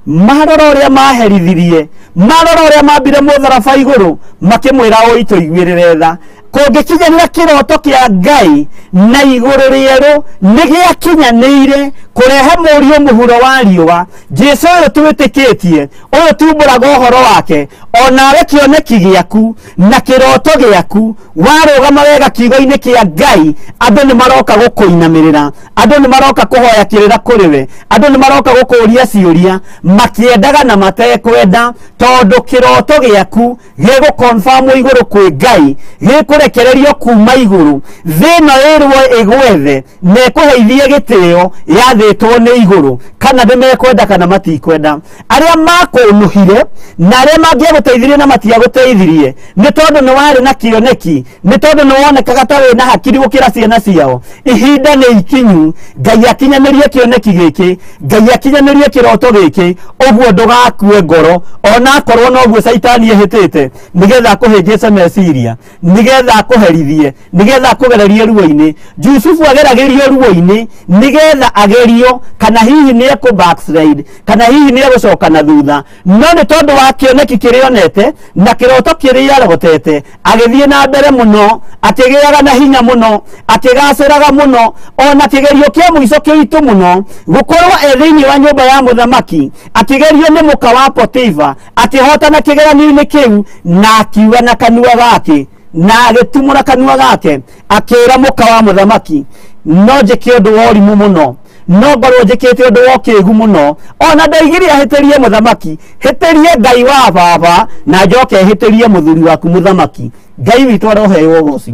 Speaker 3: marora ũrĩa maherithirie, marora ũrĩa mambire mũtharaba igũrũ, makĩmwĩra ũi tũiguĩrĩre tha. Kũngĩkinyanĩra kĩroto kĩa Ngai na igũrũ rĩerũ nĩ gĩakinyanĩire kũrehe mũriũ mũhuro wa riũa, Jesu ũyũ twĩtĩkĩtie, ũyũ tumbũraga ũhoro wake, onawe kĩoneki gĩaku na kĩroto gĩaku warũgama wega kiugo-inĩ kĩa Ngai, andũ nĩ maroka gũkũinamĩrĩra, andũ nĩ maroka kũhoya kĩrĩra kũrĩ we, andũ nĩ maroka gũkũria ciũria makĩendaga na matekwenda, tondũ kĩroto gĩaku gĩgũkonfirm igũrũ kwĩ Ngai, gĩkũrekererio kuma igũrũ. Thĩ ĩno ĩrwo ĩgwethe na ĩkũheithie gĩtĩo yathĩtwo nĩ igũrũ, kana nĩ mekwenda kana matikwenda. Arĩa makũnũhire na arĩa mangĩagũteithirie na matiagũteithirie, nĩ tondũ nĩ warĩ na kĩoneki, nĩ tondũ nĩ wonekaga ta wĩna hakiri gũkĩra ciana ciao. Ihinda nĩ ikinyu, Ngai akinyanĩrie kĩoneki gĩkĩ, Ngai akinyanĩrie kĩroto gĩkĩ. Ũguo ndũgakue ngoro, ona akorwo noguo Caitani ehĩtĩte, nĩgetha akũhĩngĩce meciria, nĩgetha akũherithie, nĩgetha akũgererie ruo-inĩ. Jusufu ageragĩrio ruo-inĩ nĩgetha agerio kana hihi nĩ ekũ backslide, kana hihi nĩ egũcoka na thutha, no nĩ tondũ wa kĩoneki kĩrĩa onete na kĩroto kĩrĩa arotete, agĩthiĩ na mbere mũno, akĩgĩaga na hinya mũno, akĩgacĩraga mũno, ona kĩgerio kĩa mũico kĩritũ mũno gũkorwo e thĩinĩ wa nyũmba ya mũthamaki, akĩgerio nĩ mũka wa Potifa, akĩhotana kĩgeranio-inĩ kĩu, na akiuga na kanua gake, na agĩtumũra kanua gake akĩra mũka wa mũthamaki, no njĩke ũndũ wa ũrimũ mũno, no ngorwo njĩkĩte ũndũ wa ũkĩgu mũno, ona ndoigire ahĩtĩrie mũthamaki, hĩtĩrie Ngai wa baba, na njoke hĩtĩrie mũthuri waku mũthamaki. Ngai witũ aroheo ũgoci.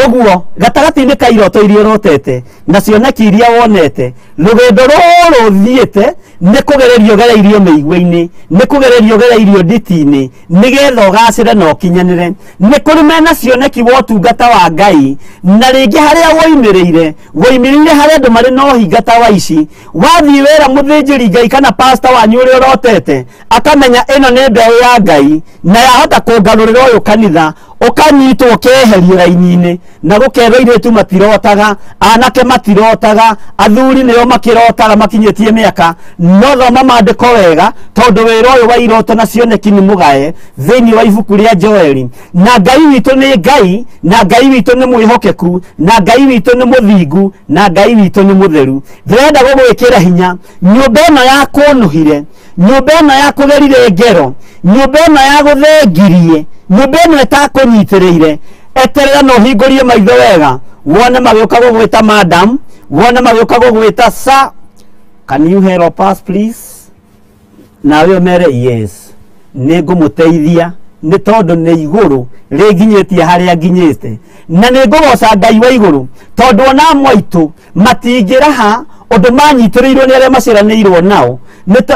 Speaker 3: Ũguo gatagatĩ-inĩ ka iroto iria ũrotete na cioneki iria wonete, rũgendo rũrũ ũthiĩte nĩ kũgererio ũgereirio mĩigua-inĩ, nĩ kũgererio ũgereirio nditi-inĩ, nĩgetha ũgacĩre na ũkinyanĩre. Nĩ kũrĩ mena cioneki wa ũtungata wa Ngai, na rĩngĩ harĩa woimĩrĩire, woimĩrĩire harĩa andũ marĩ na ũhinga ta wa ici. Wathiĩ wĩra mũthĩnjĩri Ngai kana pastor wanyu ũrĩa ũrotete, akamenya ĩno nĩ mbeũ ya Ngai na yahota kũngarũrĩra ũyũ kanitha, ũkanyitwo ũkeherio raini-inĩ, na gũkerwo airĩtu matirotaga, anake matirotaga, athuri nĩo makĩrotaga makinyĩtie mĩaka. No thoma maandĩko wega, tondũ wĩra ũyũ wa iroto na cioneki nĩ mũgae thĩinĩ wa ibuku rĩa Joeli. Na Ngai witũ nĩ Ngai, na Ngai witũ nĩ mwĩhokeku, na Ngai witũ nĩ mũthingu, na Ngai witũ nĩ mũtheru. Ndĩrenda gũgwĩkĩra hinya, nyũmba ĩno yakũnũhire, nyũmba ĩno yakũgerire ngero, nyũmba ĩno yagũthengirie, nyũmba ĩno ĩtakũnyitĩrĩire, eterera na ũhingũrie maitho wega, wone magĩũka gũgwĩta madam, wone magĩũka gũgwĩta sir, can you help us please? Nawe ũmere yes, nĩ ngũmũteithia Nĩ tondũ nĩ igũrũ rĩnginyĩtie harĩa nginyĩte. Na nĩ ngũgoca Ngai wa igũrũ tondũ ona amwe aitũ matingĩraha ũndũ manyitĩrĩirwo nĩ arĩa maciaranĩirwo nao,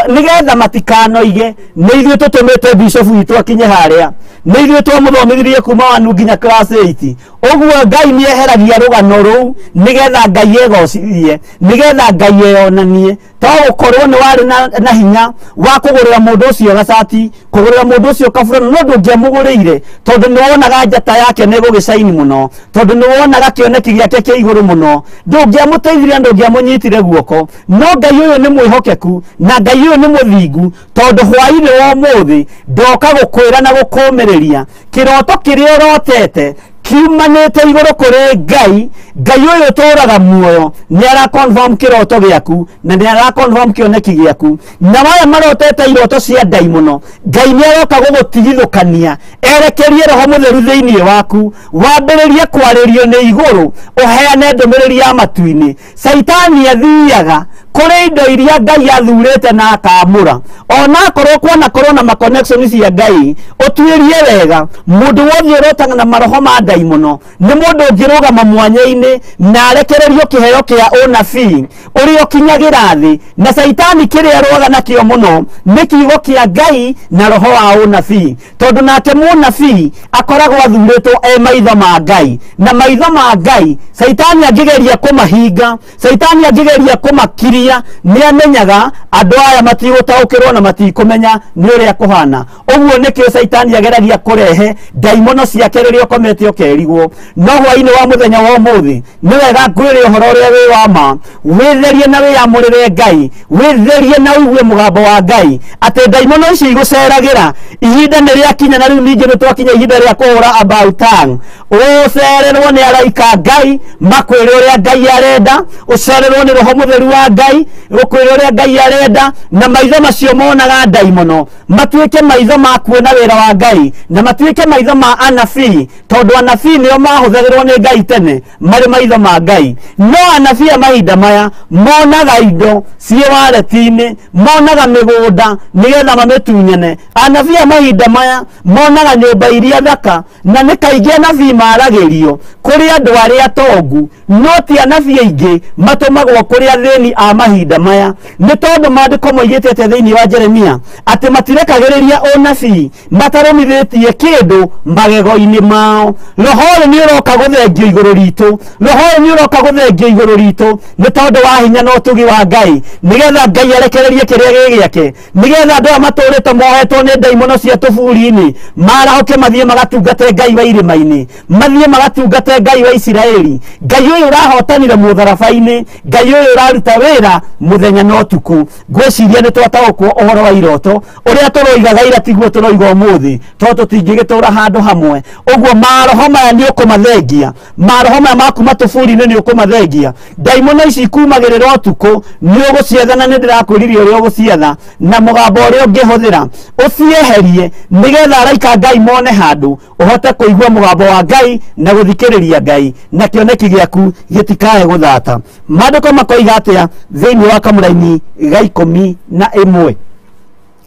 Speaker 3: nĩgetha matikanoige nĩ ithuĩ tũtũmĩte bishop witũ akinye harĩa, nĩ ithuĩ twamũthomithirie kuma wanu nginya class 8. Ũguo Ngai nĩ eheragia rũgano rũu nĩgetha Ngai egocithie, nĩgetha Ngai eyonanie. To gũkorwo nĩ warĩ na hinya wa kũgũrĩra mũndũ ũcio gacati, kũgũrĩra mũndũ ũcio kaburana, no ndũngĩamũgũrĩire tondũ nĩ wonaga njata yake nĩ ĩgũgĩcaini mũno, tondũ nĩ wonaga kĩoneki gĩake kĩa igũrũ mũno, ndũngĩamũteithirie, ndũngĩamũnyitire guoko. No Ngai ũyũ nĩ mwĩhokeku na Ngai ũyũ nĩ mũthingu, tondũ hwaĩ-inĩ wa ũmũthĩ ndoka gũkwĩra na gũkũmĩrĩria kĩroto kĩrĩa ũrotete kiumanĩte igũrũ kũrĩ Ngai. Ngai ũyũ ũtũũraga muoyo nĩ ara confirm kĩroto gĩaku na nĩ ara confirm kĩoneki gĩaku. Na waya marotete iroto cia ndaimono, Ngai nĩ aroka gũgũtigithũkania, erekerie Roho Mũtheru thĩinĩ waku, wambĩrĩrie kwarĩrio nĩ igũrũ, ũheane ndũmĩrĩri ya matu-inĩ. Caitani athiaga kũrĩ indo iria Ngai athurĩte na akaamũra, ona akorwo kwanakorwo na ma connection cia Ngai. Ũtuĩrie wega, mũndũ wothe ũrotaga na maroho ma ndaimono nĩ mũndũ ũngĩrũgama mwanya-inĩ na arekererio kĩheo kĩa ũnabii ũrĩa ũkinyagĩra thĩ. Na caitani kĩrĩa arũaga nakĩo mũno nĩ kiugo kĩa Ngai na roho wa ũnabii, tondũ nake mũnabii akoragwo athurĩtwo e maitho ma Ngai, na maitho ma Ngai caitani angĩgeria kũmahinga, caitani angĩgeria kũmakiria, nĩ amenyaga andũ aya matigũtaũkĩrwo na matikũmenya nĩ ũrĩa kũhana. Ũguo nĩkĩo caitani ageragia kũrehe ndaimono ciake rĩrĩa ũkomete ũkerigwo. No hwaĩ-inĩ wa mũthenya wa ũmũthĩ nĩ wega ngwĩre ũhoro ũrĩa wĩ wa ma, wĩtherie na wĩyamũrĩre Ngai, wĩtherie na ũigue mũgambo wa Ngai atĩ ndaimono ici igũceragĩra ihinda nĩ rĩakinya, na rĩu ningĩ nĩ twakinya ihinda rĩa kũhũra about tongue. Ũcererwo nĩ araika Ngai makwĩre ũrĩa Ngai arenda, ũcererwo nĩ Roho Mũtheru wa Ngai ũkwĩre ũrĩa Ngai arenda, na maitho macio monaga ndaimono matuĩke maitho ma kuona wĩra wa Ngai, na matuĩke maitho ma anabii, tondũ anabii nĩo mahũthagĩrwo nĩ Ngai tene marĩ maitho ma Ngai. No anabii a mahinda maya monaga indo ciĩ wareti-inĩ, monaga mĩgũnda nĩgetha mamĩtunyane. Anabii a mahinda maya monaga nyũmba iria thaka, na nĩ kaingĩ anabii maragĩrio kũrĩ andũ arĩa tongu, no ti anabii aingĩ matũmagwo kũrĩ athĩni a mahinda maya, nĩ tondũ maandĩko moigĩte atĩa thĩinĩ wa Jeremia atĩ matirekagĩrĩria ũnabii matarũmithĩtie kĩndũ magego-inĩ mao. Roho ũyũ nĩ ũroka gũthengio igũrũ ritũ, roho ũyũ nĩ ũroka gũthengio igũrũ ritũ nĩ tondũ wa hinya na ũtugi wa Ngai, nĩgetha Ngai arekererie kĩrĩa gĩ gĩake, nĩgetha andũ aya matũrĩte mohetwo nĩ ndaimono cia tũburi-inĩ marahũke mathiĩ magatungate Ngai wa irĩma-inĩ, mathiĩ magatungate Ngai wa Isiraeli, Ngai ũyũ ũrahotanire mũtharaba-inĩ, Ngai ũyũ ũraruta wĩra mũthenya na ũtukũ. Ngwĩciria nĩ twataũkwo ũhoro wa iroto ũrĩa tũroigaga ira tiguo tũroiga ũmũthĩ, tondũ tũtingĩgĩtũra handũ hamwe. Ũguo maroho maya nĩ ũkũmathengia, maroho maya ma kuma tũburi-inĩ nĩ ũkũmathengia. Ndaimono ici ikumagĩrĩra ũtukũ nĩ ũgũcietha, na nĩ ndĩrakwĩrire ũrĩa ũgũcietha na mũgambo ũrĩa ũngĩhũthĩra ũcieherie, nĩgetha araika Ngai mone handũ ũhote kũigua mũgambo wa Ngai na gũthikĩrĩria Ngai, na kĩoneki gĩaku gĩtikae gũthata. Maandĩko makoiga atĩa thĩinĩ wa kamũraini ga 11?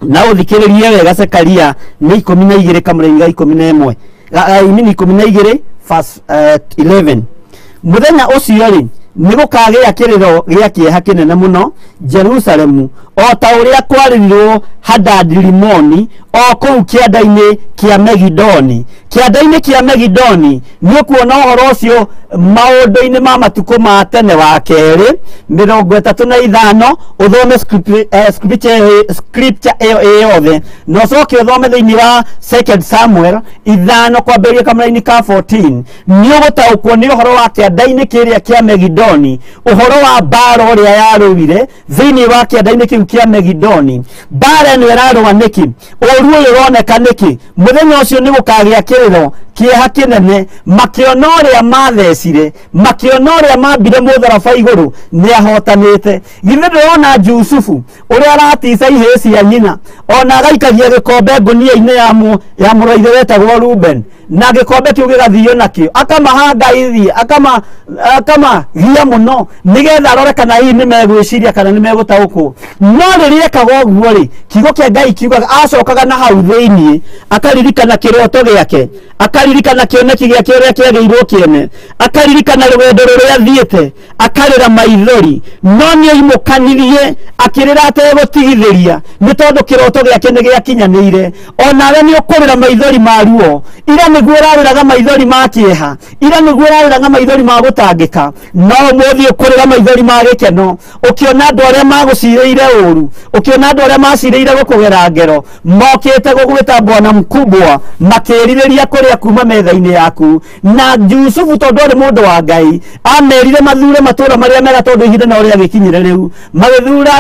Speaker 3: Na ũthikĩrĩrie wega, Zekaria nĩ 12 kamũraini ga 11, 12 verse 11. Mũthenya ũcio rĩ, nĩ gũkagĩa kĩrĩro gĩa kĩeha kĩnene mũno Jerusalemu, o ta ũrĩa kwarĩrirwo Hadad-Rimoni o kũu kĩanda-inĩ kĩa Megidoni. Kĩanda-inĩ kĩa Megidoni nĩ ũkuona ũhoro ũcio maũndũ-inĩ ma matukũ ma tene wa kerĩ 35, ũthome scripture ĩyo ĩ yothe, na ũcoke ũthome thĩinĩ wa 2 Samuel 5 kwambĩrĩria kamũraini ka 14. Nĩ ũgũtaũkwo nĩ ũhoro wa kĩanda-inĩ kĩrĩa kĩa Megidoni, ũhoro wa mbara ũrĩa yarũire thĩinĩ wa kĩanda-inĩ kĩu kĩa Megidoni. Mbara ĩno ĩrarũa nĩkĩ? Ũũru ũyũ ũroneka nĩkĩ? Mũthenya ũcio nĩ gũkagĩa kĩrĩro kĩeha kĩnene, makĩona ũrĩa mathecire, makĩona ũrĩa mambire mũtharaba igũrũ nĩ ahotanĩte. Githĩ ndũrona Jusufu ũrĩa aratica ihĩĩ cia nyina, ona agaikagia gĩkombe ngũnia-inĩ ya mũrũ wa ithe wetagwo Ruben, na gĩkombe kĩu gĩgathio nakĩo, akamahangaithia, akamagia mũno nĩgetha arore kana hihi nĩ megwĩciria kana nĩ megũtaũkwo. No rĩrĩa ekaga ũguo rĩ, kiugo kĩa Ngai kiugaga acokaga na hau thĩiniĩ akaririkana kĩroto gĩake, akaririkana kĩoneki gĩake ũrĩa kĩagĩirwo kĩene, akaririkana rũgendo rũrĩa athiĩte, akarĩra maithori. No nĩoimũkanirie akĩrĩra ategũtigithĩria, nĩ tondũ kĩroto gĩake nĩ gĩakinyanĩire. Onawe nĩ ũkũrĩra maithori ma ruo, ira nĩguo ũrarĩraga maithori ma kĩeha, ira nĩguo ũrarĩraga maithori ma gũtangĩka, no ũmũthĩ ũkũrĩra maithori ma gĩkeno, ũkĩona andũ arĩa magũcirĩire ũru, ũkĩona andũ arĩa macirĩire gũkũgera ngero, mokĩte gũgwĩta bwana mkubwa, makĩrirĩria kũrĩa kuma metha-inĩ yaku. Na Jusufu tondũ arĩ mũndũ wa Ngai, amerire mathure matũra marĩa mega tondũ ihinda no rĩagĩkinyire rĩu. Magĩthura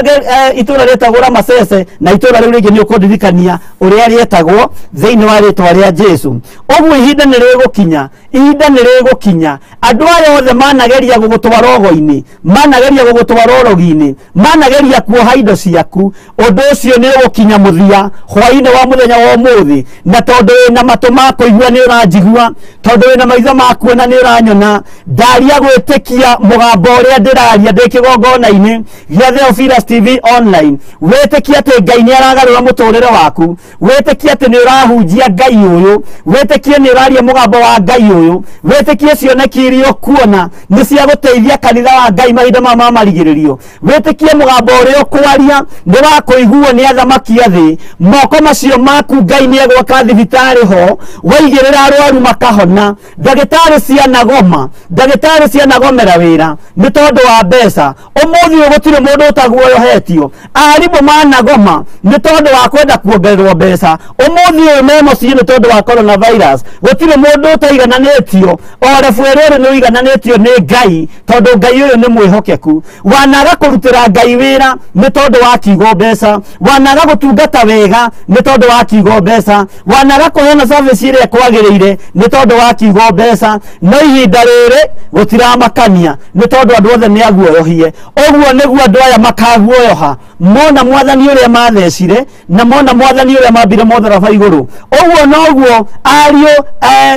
Speaker 3: itũra rĩetagwo Ramasese, na itũra rĩu rĩngĩ nĩ ũkũndirikania ũrĩa rĩetagwo thĩinĩ wa rĩtwa rĩa Jesu. Ũguo ihinda nĩ rĩgũkinya, ihinda nĩ rĩgũkinya, andũ aya othe manageria gũgũtwara ogo-inĩ, manageria gũgũtwara ũrogi-inĩ, manageria kuoha indo ciaku, ũndũ ũcio nĩ ũgũkinya mũthia hwaĩ-inĩ wa mũthenya wa ũmũthĩ. Na tondũ wĩna matũ ma kũigua nĩ ũranjigua, tondũ wĩna maitho ma kuona nĩ ũranyona, ndaria gwĩtĩkia mũgambo ũrĩa ndĩraria ndĩ kĩgongona-inĩ gĩa Theophilus TV online. Wĩtĩkie atĩ Ngai nĩ aragarũra mũtũrĩre waku, wĩtĩkie atĩ nĩ ũrahunjia Ngai ũyũ, wĩtĩkie nĩ ũraria mũgambo wa Ngai ũyũ, wĩtĩkie cioneki iria ũkuona nĩ cia gũteithia kanitha wa Ngai mahinda maya ma marigĩrĩrio, wĩtĩkie mũgambo ũrĩa ũkwaria nĩ wa kũiguo nĩ athamaki a thĩ. Moko macio maku Ngai nĩ egwaka thibitarĩ ho, waigĩrĩra arwaru makahona. Ndagĩtarĩ cianagoma, ndagĩtarĩ cianagomera wĩra nĩ tondũ wa mbeca. Ũmũthĩ ũyũ gũtirĩ mũndũ ũtaguoyohetio. Arimũ managoma nĩ tondũ wa kwenda kuongererwo mbeca. Ũmũthĩ ũyũ me mũciĩ nĩ tondũ wa coronavirus. Gũtirĩ mũndũ ũtaigananĩtio, o rebu ĩrĩa nĩ ũigananĩtio nĩ Ngai, tondũ Ngai ũyũ nĩ mwĩhokeku. Wanaga kũrutĩra Ngai wĩra nĩ tondũ wa kiugo mbeca, wanaga gũtungata wega nĩ tondũ wa kiugo mbeca, wanaga kũheana service ĩrĩa kwagĩrĩire nĩ tondũ wa kiugo mbeca. No ihinda rĩrĩ gũtiramakania nĩ tondũ andũ othe nĩ aguoyohie. Ũguo nĩguo andũ aya makaguoyoha mona mwathani ũrĩa mathecire na mona mwathani ũrĩa mambire mũtharaba igũrũ. Ũguo noguo ariũ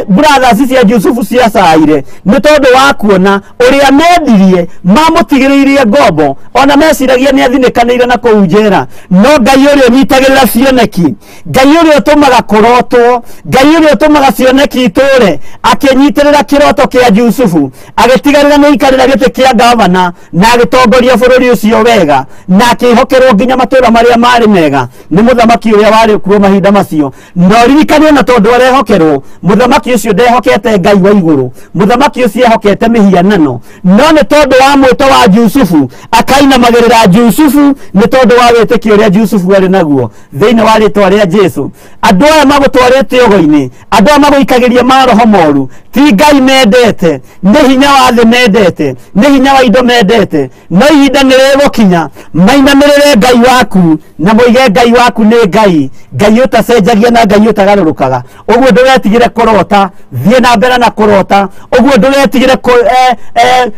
Speaker 3: brothers cia Jusufu ciacaire nĩ tondũ wa kuona ũrĩa mendirie, mamũtigĩrĩirie ngombo, ona meciragia nĩ athinĩkanĩire na kũu njera. No Ngai ũrĩa ũnyitagĩrĩra cioneki, Ngai ũrĩa ũtũmaga kũrotwo, Ngai ũrĩa ũtũmaga cioneki itũre, akĩnyitĩrĩra kĩroto kĩa Jusufu, agĩtigarĩra nĩ aikarĩra gĩtĩ kĩa gavana, na agĩtongoria bũrũri ũcio wega, na akĩhokerwo nginya matũra marĩa marĩ mega nĩ mũthamaki ũrĩa warĩ kuo mahinda macio. No ririkane ona tondũ arehokerwo, mũthamaki ũcio ndehokete Ngai wa igũrũ, mũthamaki ũcio ehokete mĩhianano. No nĩ tondũ wa mwĩto wa Jusufu akainamagĩrĩra Jusufu nĩ tondũ wa wĩtĩkio ũrĩa Jusufu arĩ naguo thĩinĩ wa rĩtwa rĩa Jesu. Andũ aya magũtwarĩte ũgo-inĩ, andũ aya magũikagĩria maroho moru, ti Ngai mendete, nĩ hinya wa thĩ mendete, nĩ hinya wa indo mendete. No ihinda nĩ rĩgũkinya mainamĩrĩre Ngai waku na moige Ngai waku nĩ Ngai, Ngai ũtacenjagia na Ngai ũtagarũrũkaga. Ũguo ndũgetigĩre kũrota, thiĩ na mbere na kũrota. Ũguo ndũgetigĩre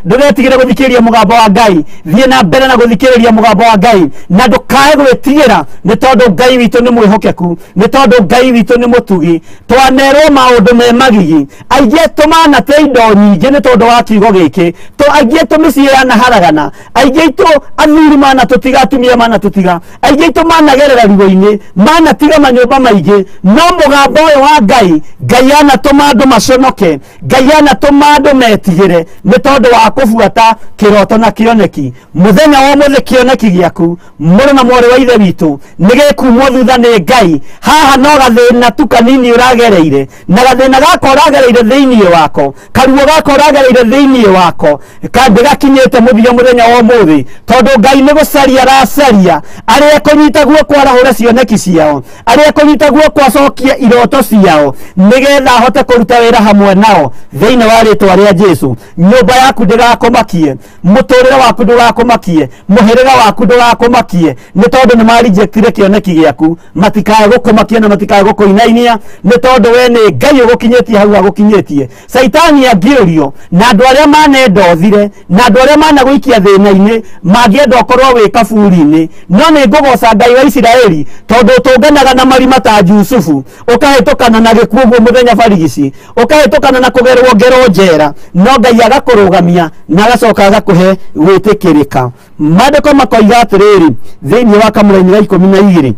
Speaker 3: ndũgetigĩre gũthikĩrĩria mũgambo wa Ngai, thiĩ na mbere na gũthikĩrĩria mũgambo wa Ngai, na ndũkae gwĩtigĩra nĩ tondũ Ngai witũ nĩ mwĩhokeku, nĩ tondũ Ngai witũ nĩ mũtugi. Twanerwo maũndũ me magigi, aingĩ aitũ manate indo nyingĩ nĩ tondũ wa kiugo gĩkĩ, aingĩ aitũ mĩciĩ yanaharagana, aingĩ aitũ athuri manatũtiga, atumia manatũtiga, aingĩ aitũ managerera ruo-inĩ, manatiga manyũmba maingĩ. No mũgambo ũyũ wa Ngai, Ngai anatũma andũ maconoke, Ngai anatũma andũ metigĩre nĩ tondũ wa kũbuata kĩroto na kĩoneki. Mũthenya wa ũmũthĩ kĩoneki gĩaku, mũrũ na mwarĩ wa ithe witũ, nĩ gĩkumwo thutha nĩ Ngai. Haha no gathĩna tu kanini ũragereire, na gathĩna gaka ũragereire thĩinĩ wako, karuo gaka ũragereire thĩinĩ wako, ndĩgakinyĩte mũthia mũthenya wa ũmũthĩ, tondũ Ngai nĩ gũcaria aracaria arĩa ekũnyita guoko arahũre cioneki ciao, arĩa ekũnyita guoko acokie iroto ciao, nĩgetha ahote kũruta wĩra hamwe nao thĩinĩ wa rĩtwa rĩa Jesu. Nyũmba yaku ndĩgakũmakie, mũtũrĩre waku ndũgakũmakie, mũhĩrĩga waku ndũgakũmakie, nĩ tondũ nĩ marejectire kĩoneki gĩaku. Matikae gũkũmakia na matikae gũkũinainia, nĩ tondũ we nĩ Ngai ũgũkinyĩtie hau agũkinyĩtie. Caitani angĩũrio na andũ arĩa manendothire na andũ arĩa managũikia thĩna-inĩ mangĩenda ũkorwo wĩ kaburi-inĩ, no nĩ ngũgoca Ngai wa Isiraeli tondũ ũtũnganaga na marima ta Jusufu, ũkahĩtũkana na gĩkuũ ũguo mũthenya barigici, ũkahĩtũkana Kũhĩtũkana na kũgerwo ngero njera, no Ngai agakũrũgamia na agacoka agakũhe gwĩtĩkĩrĩka. Maandĩko makoiga atĩrĩrĩ thĩinĩ wa kamũraini ga 12,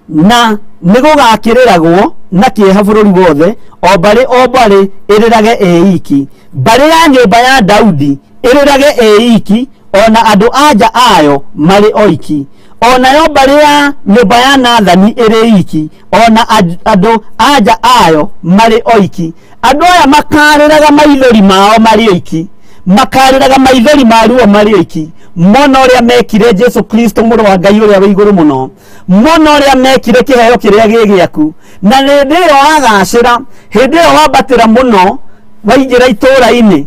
Speaker 3: na nĩgũgakĩrĩragwo na kĩeha bũrũri wothe, o mbarĩ ĩrĩrage ĩ iki. Mbarĩ ya nyũmba ya Daudi ĩrĩrage ĩ iki, ona andũ a nja ayo marĩ oiki. Onayo mbarĩ ya nyũmba ya Nathani ĩrĩ iki, ona andũ a nja ayo marĩ oiki. Andũ aya makarĩraga maithori mao marĩ oiki, makarĩraga maithori ma ruo marĩ oiki, mona ũrĩa mekire Jesu Kristo mũrũ wa Ngai ũrĩa wĩ igũrũ mũno, mona ũrĩa mekire kĩheo kĩrĩa gĩ gĩaku. Na hĩndĩ ĩyo wagacĩra, hĩndĩ ĩyo wambatĩra mũno, waingĩra itũũra-inĩ,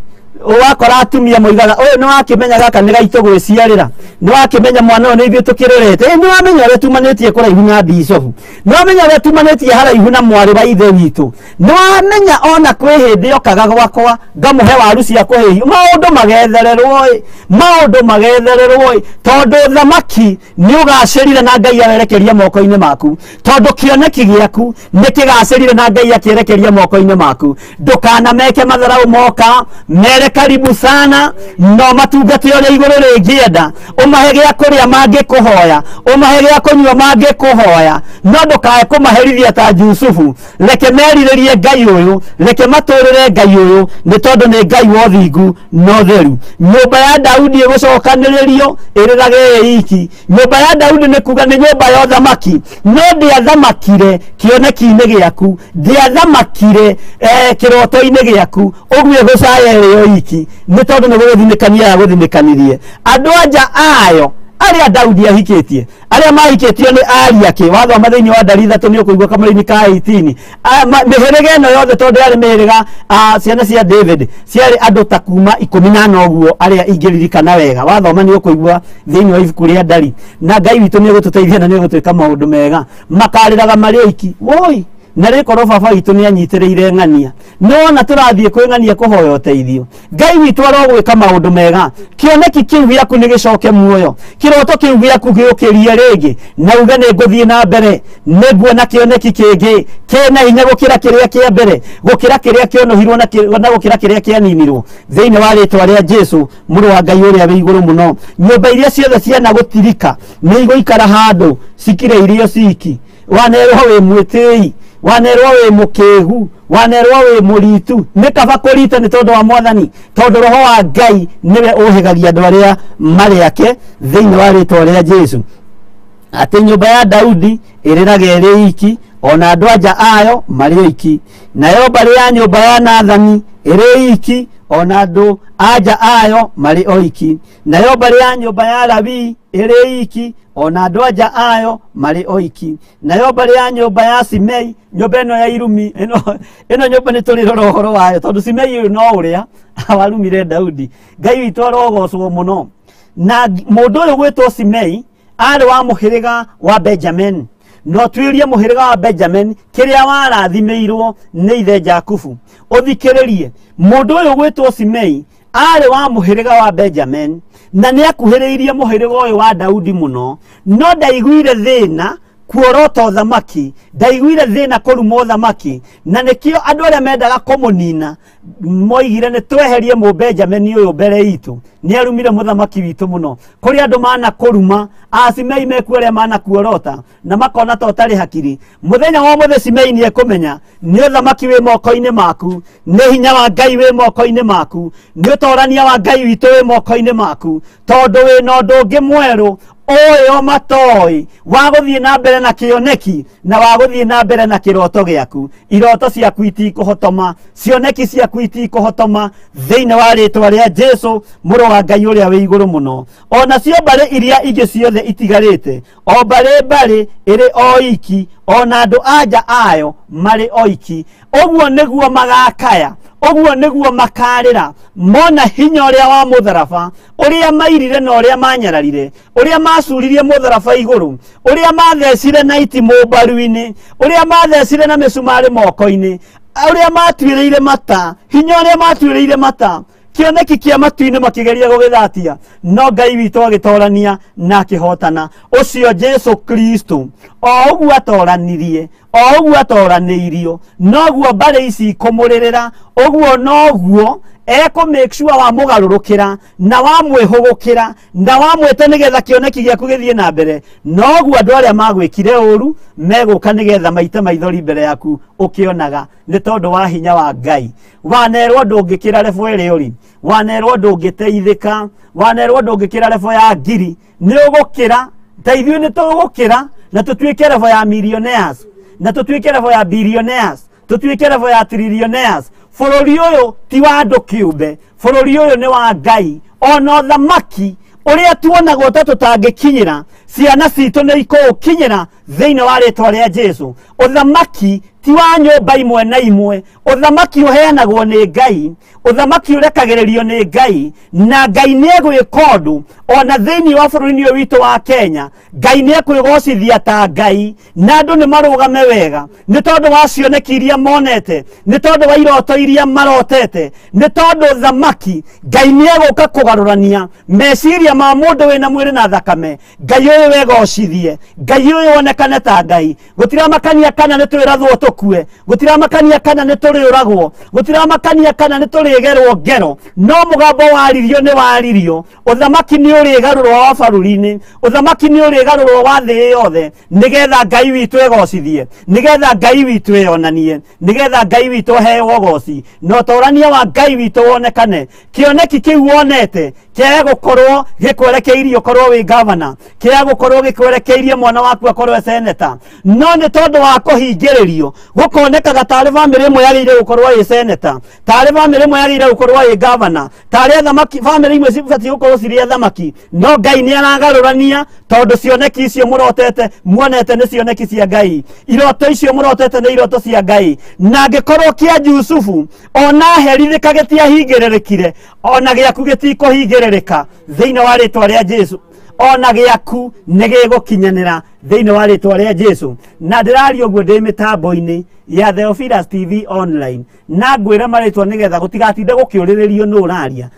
Speaker 3: wakora atumia moigaga ũyũ nĩ wakĩmenya gaka nĩ gaitũ gwĩciarĩra, nĩ wakĩmenya mwana ũyũ nĩ ithuĩ tũkĩrerete, nĩ wamenya ũrĩa tumanĩtie kũraihu na bicobu, nĩ wamenya ũrĩa tumanĩtie haraihu na mwarĩ wa ithe witũ, nĩ wamenya ona kwĩ hĩndĩ okaga gwakwa ngamũhe waru cia kũhĩhio. Maũndũ magethererwo ĩ, maũndũ magethererwo ĩ, tondũ thamaki nĩ ũgacĩrire na Ngai awerekeria moko-inĩ maku, tondũ kĩoneki gĩaku nĩ kĩgacĩrire na Ngai akĩerekeria moko-inĩ maku. Ndũkanameke matharau moka, mere karibu sana, no matungate ũrĩa igũrũ rĩngĩenda, ũmahe gĩa kũrĩa mangĩkũhoya, ũmahe gĩa kũnyua mangĩkũhoya, no ndũkae kũmaherithia ta Jusufu. Reke merirĩrie Ngai ũyũ, reke matũrĩre Ngai ũyũ, nĩ tondũ nĩ Ngai wa ũthingu na ũtheru. Nyũmba ya Daudi ĩgũcokanĩrĩrio ĩrĩrage ĩ iki. Nyũmba ya Daudi nĩ kuga nĩ nyũmba ya ũthamaki, no ndĩathamakire kĩoneki-inĩ gĩaku, ndĩathamakire kĩroto-inĩ gĩaku, ũguo ĩgũcaya ĩrĩ o iki, nĩ tondũ nĩ gũgũthinĩkania yagũthinĩkanirie. Andũ anja ayo arĩa Daudi ahikĩtie, arĩa mahikĩtio nĩ ari ake, wathoma thĩinĩ wa ndari 3 nĩ ũkũigua kamũraini ka 18. Mĩhĩrĩga ĩno yothe tondũ yarĩ mĩhĩrĩga ciana cia David ciarĩ andũ ta kuma 14 ũguo arĩa ingĩririkana wega. Wathoma nĩ ũkũigua thĩinĩ wa ibuku rĩa ndari. Na Ngai witũ nĩ egũtũteithia na nĩ egũtwĩka maũndũ mega. Makarĩraga marĩ oiki, woi, na rĩkorwo baba witũ nĩ anyitĩrĩire ng'ania, nĩwona tũrathiĩ kwĩ ng'ania kũhoya ũteithio. Ngai witũ arogwĩka maũndũ mega, kĩoneki kĩu gĩaku nĩ gĩcoke muoyo, kĩroto kĩu gĩaku gĩũkĩrie rĩngĩ, na uge nĩ ngũthiĩ na mbere, nĩ nguona kĩoneki kĩngĩ kĩna hinya gũkĩra kĩrĩa kĩa mbere, gũkĩra kĩrĩa kĩonohirwo na gũkĩra kĩrĩa kĩaninirwo, thĩinĩ wa rĩtwa rĩa Jesu mũrũ wa Ngai ũrĩa wĩ igũrũ mũno. Nyũmba iria ciothe ciana gũtirika nĩ igũikara handũ cikire irio ciki. Wanerwo wĩ mwĩtĩi, wanerwo wĩ mũkĩgu, wanerwo wĩ mũritu, nĩ kaba kũrita nĩ tondũ wa Mwathani, tondũ roho wa Ngai nĩwe ũhĩgagia andũ arĩa marĩ ake thĩinĩ wa rĩtwa rĩa Jesu. Atĩ nyũmba ya Daudi ĩrĩraga ĩrĩ iki, ona andũ anja ayo marĩ oiki. Nayo mbarĩ ya nyũmba ya Nathani ĩrĩ iki, ona andũ anja ayo marĩ oiki. Nayo mbarĩ ya nyũmba ya Lawi ĩrĩ iki, ona andũ anja ayo marĩ oiki. Nayo mbarĩ ya nyũmba ya Simei, nyũmba ĩno ya irumi, ĩno nyũmba nĩ tũrĩrora ũhoro wayo, tondũ Simei ũyũ no ũrĩa warumire Daudi. Ngai witũ arogocwo mũno. Na mũndũ ũyũ gwĩtwo Simei arĩ wa mũhĩrĩga wa Benjamin. No tuĩrie mũhĩrĩga wa Benjamin kĩrĩa warathimĩirwo nĩ ithe Jakubu. Ũthikĩrĩrie, mũndũ ũyũ gwĩtwo Simei arĩ wa mũhĩrĩga wa Benjamin, na nĩ akuhĩrĩirie mũhĩrĩga ũyũ wa Daudi mũno, no ndaiguire thĩna kuorota ũthamaki, ndaiguire thĩna kũruma ũthamaki, na nĩkĩo andũ arĩa mendaga kũmũnina moigire nĩ tweherie mũbenjamini ũyũ mbere itũ, nĩ arumire mũthamaki witũ mũno. Kũrĩ andũ mana kũruma Asimei mekuo arĩa mana kuorota na makona ta ũtarĩ hakiri. Mũthenya wa ũmũthĩ Simei nĩ ekũmenya nĩ ũthamaki wĩ moko-inĩ maku, nĩ hinya wa Ngai wĩ moko-inĩ maku, nĩ ũtorania wa Ngai witũ wĩ moko-inĩ maku, tondũ wĩna ũndũ ũngĩ mwerũ ũyũ matoĩ wa gũthiĩ na mbere na kĩoneki na wa gũthiĩ na mbere na kĩroto gĩaku. Iroto ciaku itikũhotoma, cioneki ciaku itikũhotoma thĩinĩ wa rĩtwa rĩa Jesu mũrũ wa Ngai ũrĩa wĩ igũrũ mũno. Ona cio mbarĩ iria ingĩ ciothe itigarĩte, o mbarĩ mbarĩ ĩrĩ o iki, ona andũ anja ayo marĩ oiki. Ũguo nĩguo magakaya, ũguo nĩguo makarĩra mona hinya ũrĩa wa mũtharaba, ũrĩa mairire na ũrĩa manyararire, ũrĩa macuririe mũtharaba igũrũ, ũrĩa mathecire na itimũ mbaru-inĩ, ũrĩa mathecire na mĩcumarĩ moko-inĩ, ũrĩa matuĩrĩire mata, hinya ũrĩa matuĩrĩire mata. Kĩoneki kĩa matu-inĩ makĩgeria gũgĩthatia, no Ngai witũ agĩtorania na akĩhotana. Ũcio Jesu Kristo o ũguo atoranirie, o ũguo atoranĩirio, noguo mbarĩ ici ikũmũrĩrĩra, ũguo noguo ekũ make sure wamũgarũrũkĩra na wamwĩhũgũkĩra na wamwĩta nĩgetha kĩoneki gĩaku gĩthiĩ na mbere, noguo andũ arĩa magwĩkire ũru megũka nĩgetha maite maithori mbere yaku ũkĩonaga, nĩ tondũ wa hinya wa Ngai. Wanerwo ndũngĩkĩra rebo ĩrĩa ũrĩ, wanerwo ndũngĩteithĩka, wanerwo ndũngĩkĩra rebo ya ngiri, nĩ ũgũkĩra. Ta ithuĩ nĩ tũgũkĩra na tũtuĩke rebo ya millionaires, na tũtuĩke rebo ya billionaires, tũtuĩke rebo ya trillionaires. Bũrũri ũyũ ti wa andũ kĩũmbe, bũrũri ũyũ nĩ wa Ngai. Ona ũthamaki ũrĩa tuonagwo ta tũtangĩkinyĩra, ciana citũ nĩ ikũũkinyĩra thĩinĩ wa rĩtwa rĩa Jesu. Ũthamaki ti wa nyũmba imwe na imwe, ũthamaki ũheanagwo nĩ Ngai, ũthamaki ũrekagĩrĩrio nĩ Ngai, na Ngai nĩ egwĩka ũndũ ona thĩinĩ wa bũrũri-inĩ ũyũ witũ wa Kenya. Ngai nĩ ekwĩgocithia ta Ngai, na andũ nĩ marũgame wega nĩ tondũ wa cioneki iria monete, nĩ tondũ wa iroto iria marotete, nĩ tondũ ũthamaki Ngai nĩ egũka kũgarũrania meciria ma mũndũ wĩna mwĩrĩ na thakame. Ngai ũyũ wegocithie, Ngai ũyũ wonekane ta Ngai. Gũtiramakania kana nĩ twĩrathwo tũkue, gũtiramakania kana nĩ tũrĩũragwo, gũtiramakania kana nĩ tũrĩgerwo ngero, no mũgambo waririo nĩ waririo. Ũthamaki nĩ ũrĩgarũrwo wa bũrũri-inĩ, ũthamaki nĩ ũrĩgarũrwo wa thĩ yothe, nĩgetha Ngai witũ egocithie, nĩgetha Ngai witũ eyonanie, nĩgetha Ngai witũ aheo ũgoci, na ũtorania wa Ngai witũ wonekane. Kĩoneki kĩu wonete kĩaga gũkorwo gĩkwerekeirie ũkorwo wĩ gavana, kĩaga gũkorwo gĩkwerekeirie mwana waku akorwo e seneta, no nĩ tondũ wa kũhingĩrĩrio gũkonekaga tarĩ bamĩrĩ ĩmwe yagĩrĩire gũkorwo ĩ seneta, tarĩ bamĩrĩ ĩmwe yagĩrĩire gũkorwo ĩ gavana, tarĩ athamaki, bamĩrĩ imwe cibatiĩ gũkorwo cirĩ athamaki, no Ngai nĩ aragarũrania tondũ cioneki icio mũrotete muonete nĩ cioneki cia Ngai, iroto icio mũrotete nĩ iroto cia Ngai. Na angĩkorwo kĩa Jusufu ona herithĩka gĩtiahingĩrĩrĩkire, ona gĩaku gĩtikũhingĩrĩrĩka thĩinĩ wa rĩtwa rĩa Jesu, ona gĩaku nĩ gĩgũkinyanĩra thĩinĩ wa rĩtwa rĩa Jesu. Na ndĩraria ũguo ndĩ mĩtambo-inĩ ya Theophilus TV online, na ngwĩre marĩtwa nĩgetha gũtigatinde gũkĩũrĩrĩrio nũ ũraria.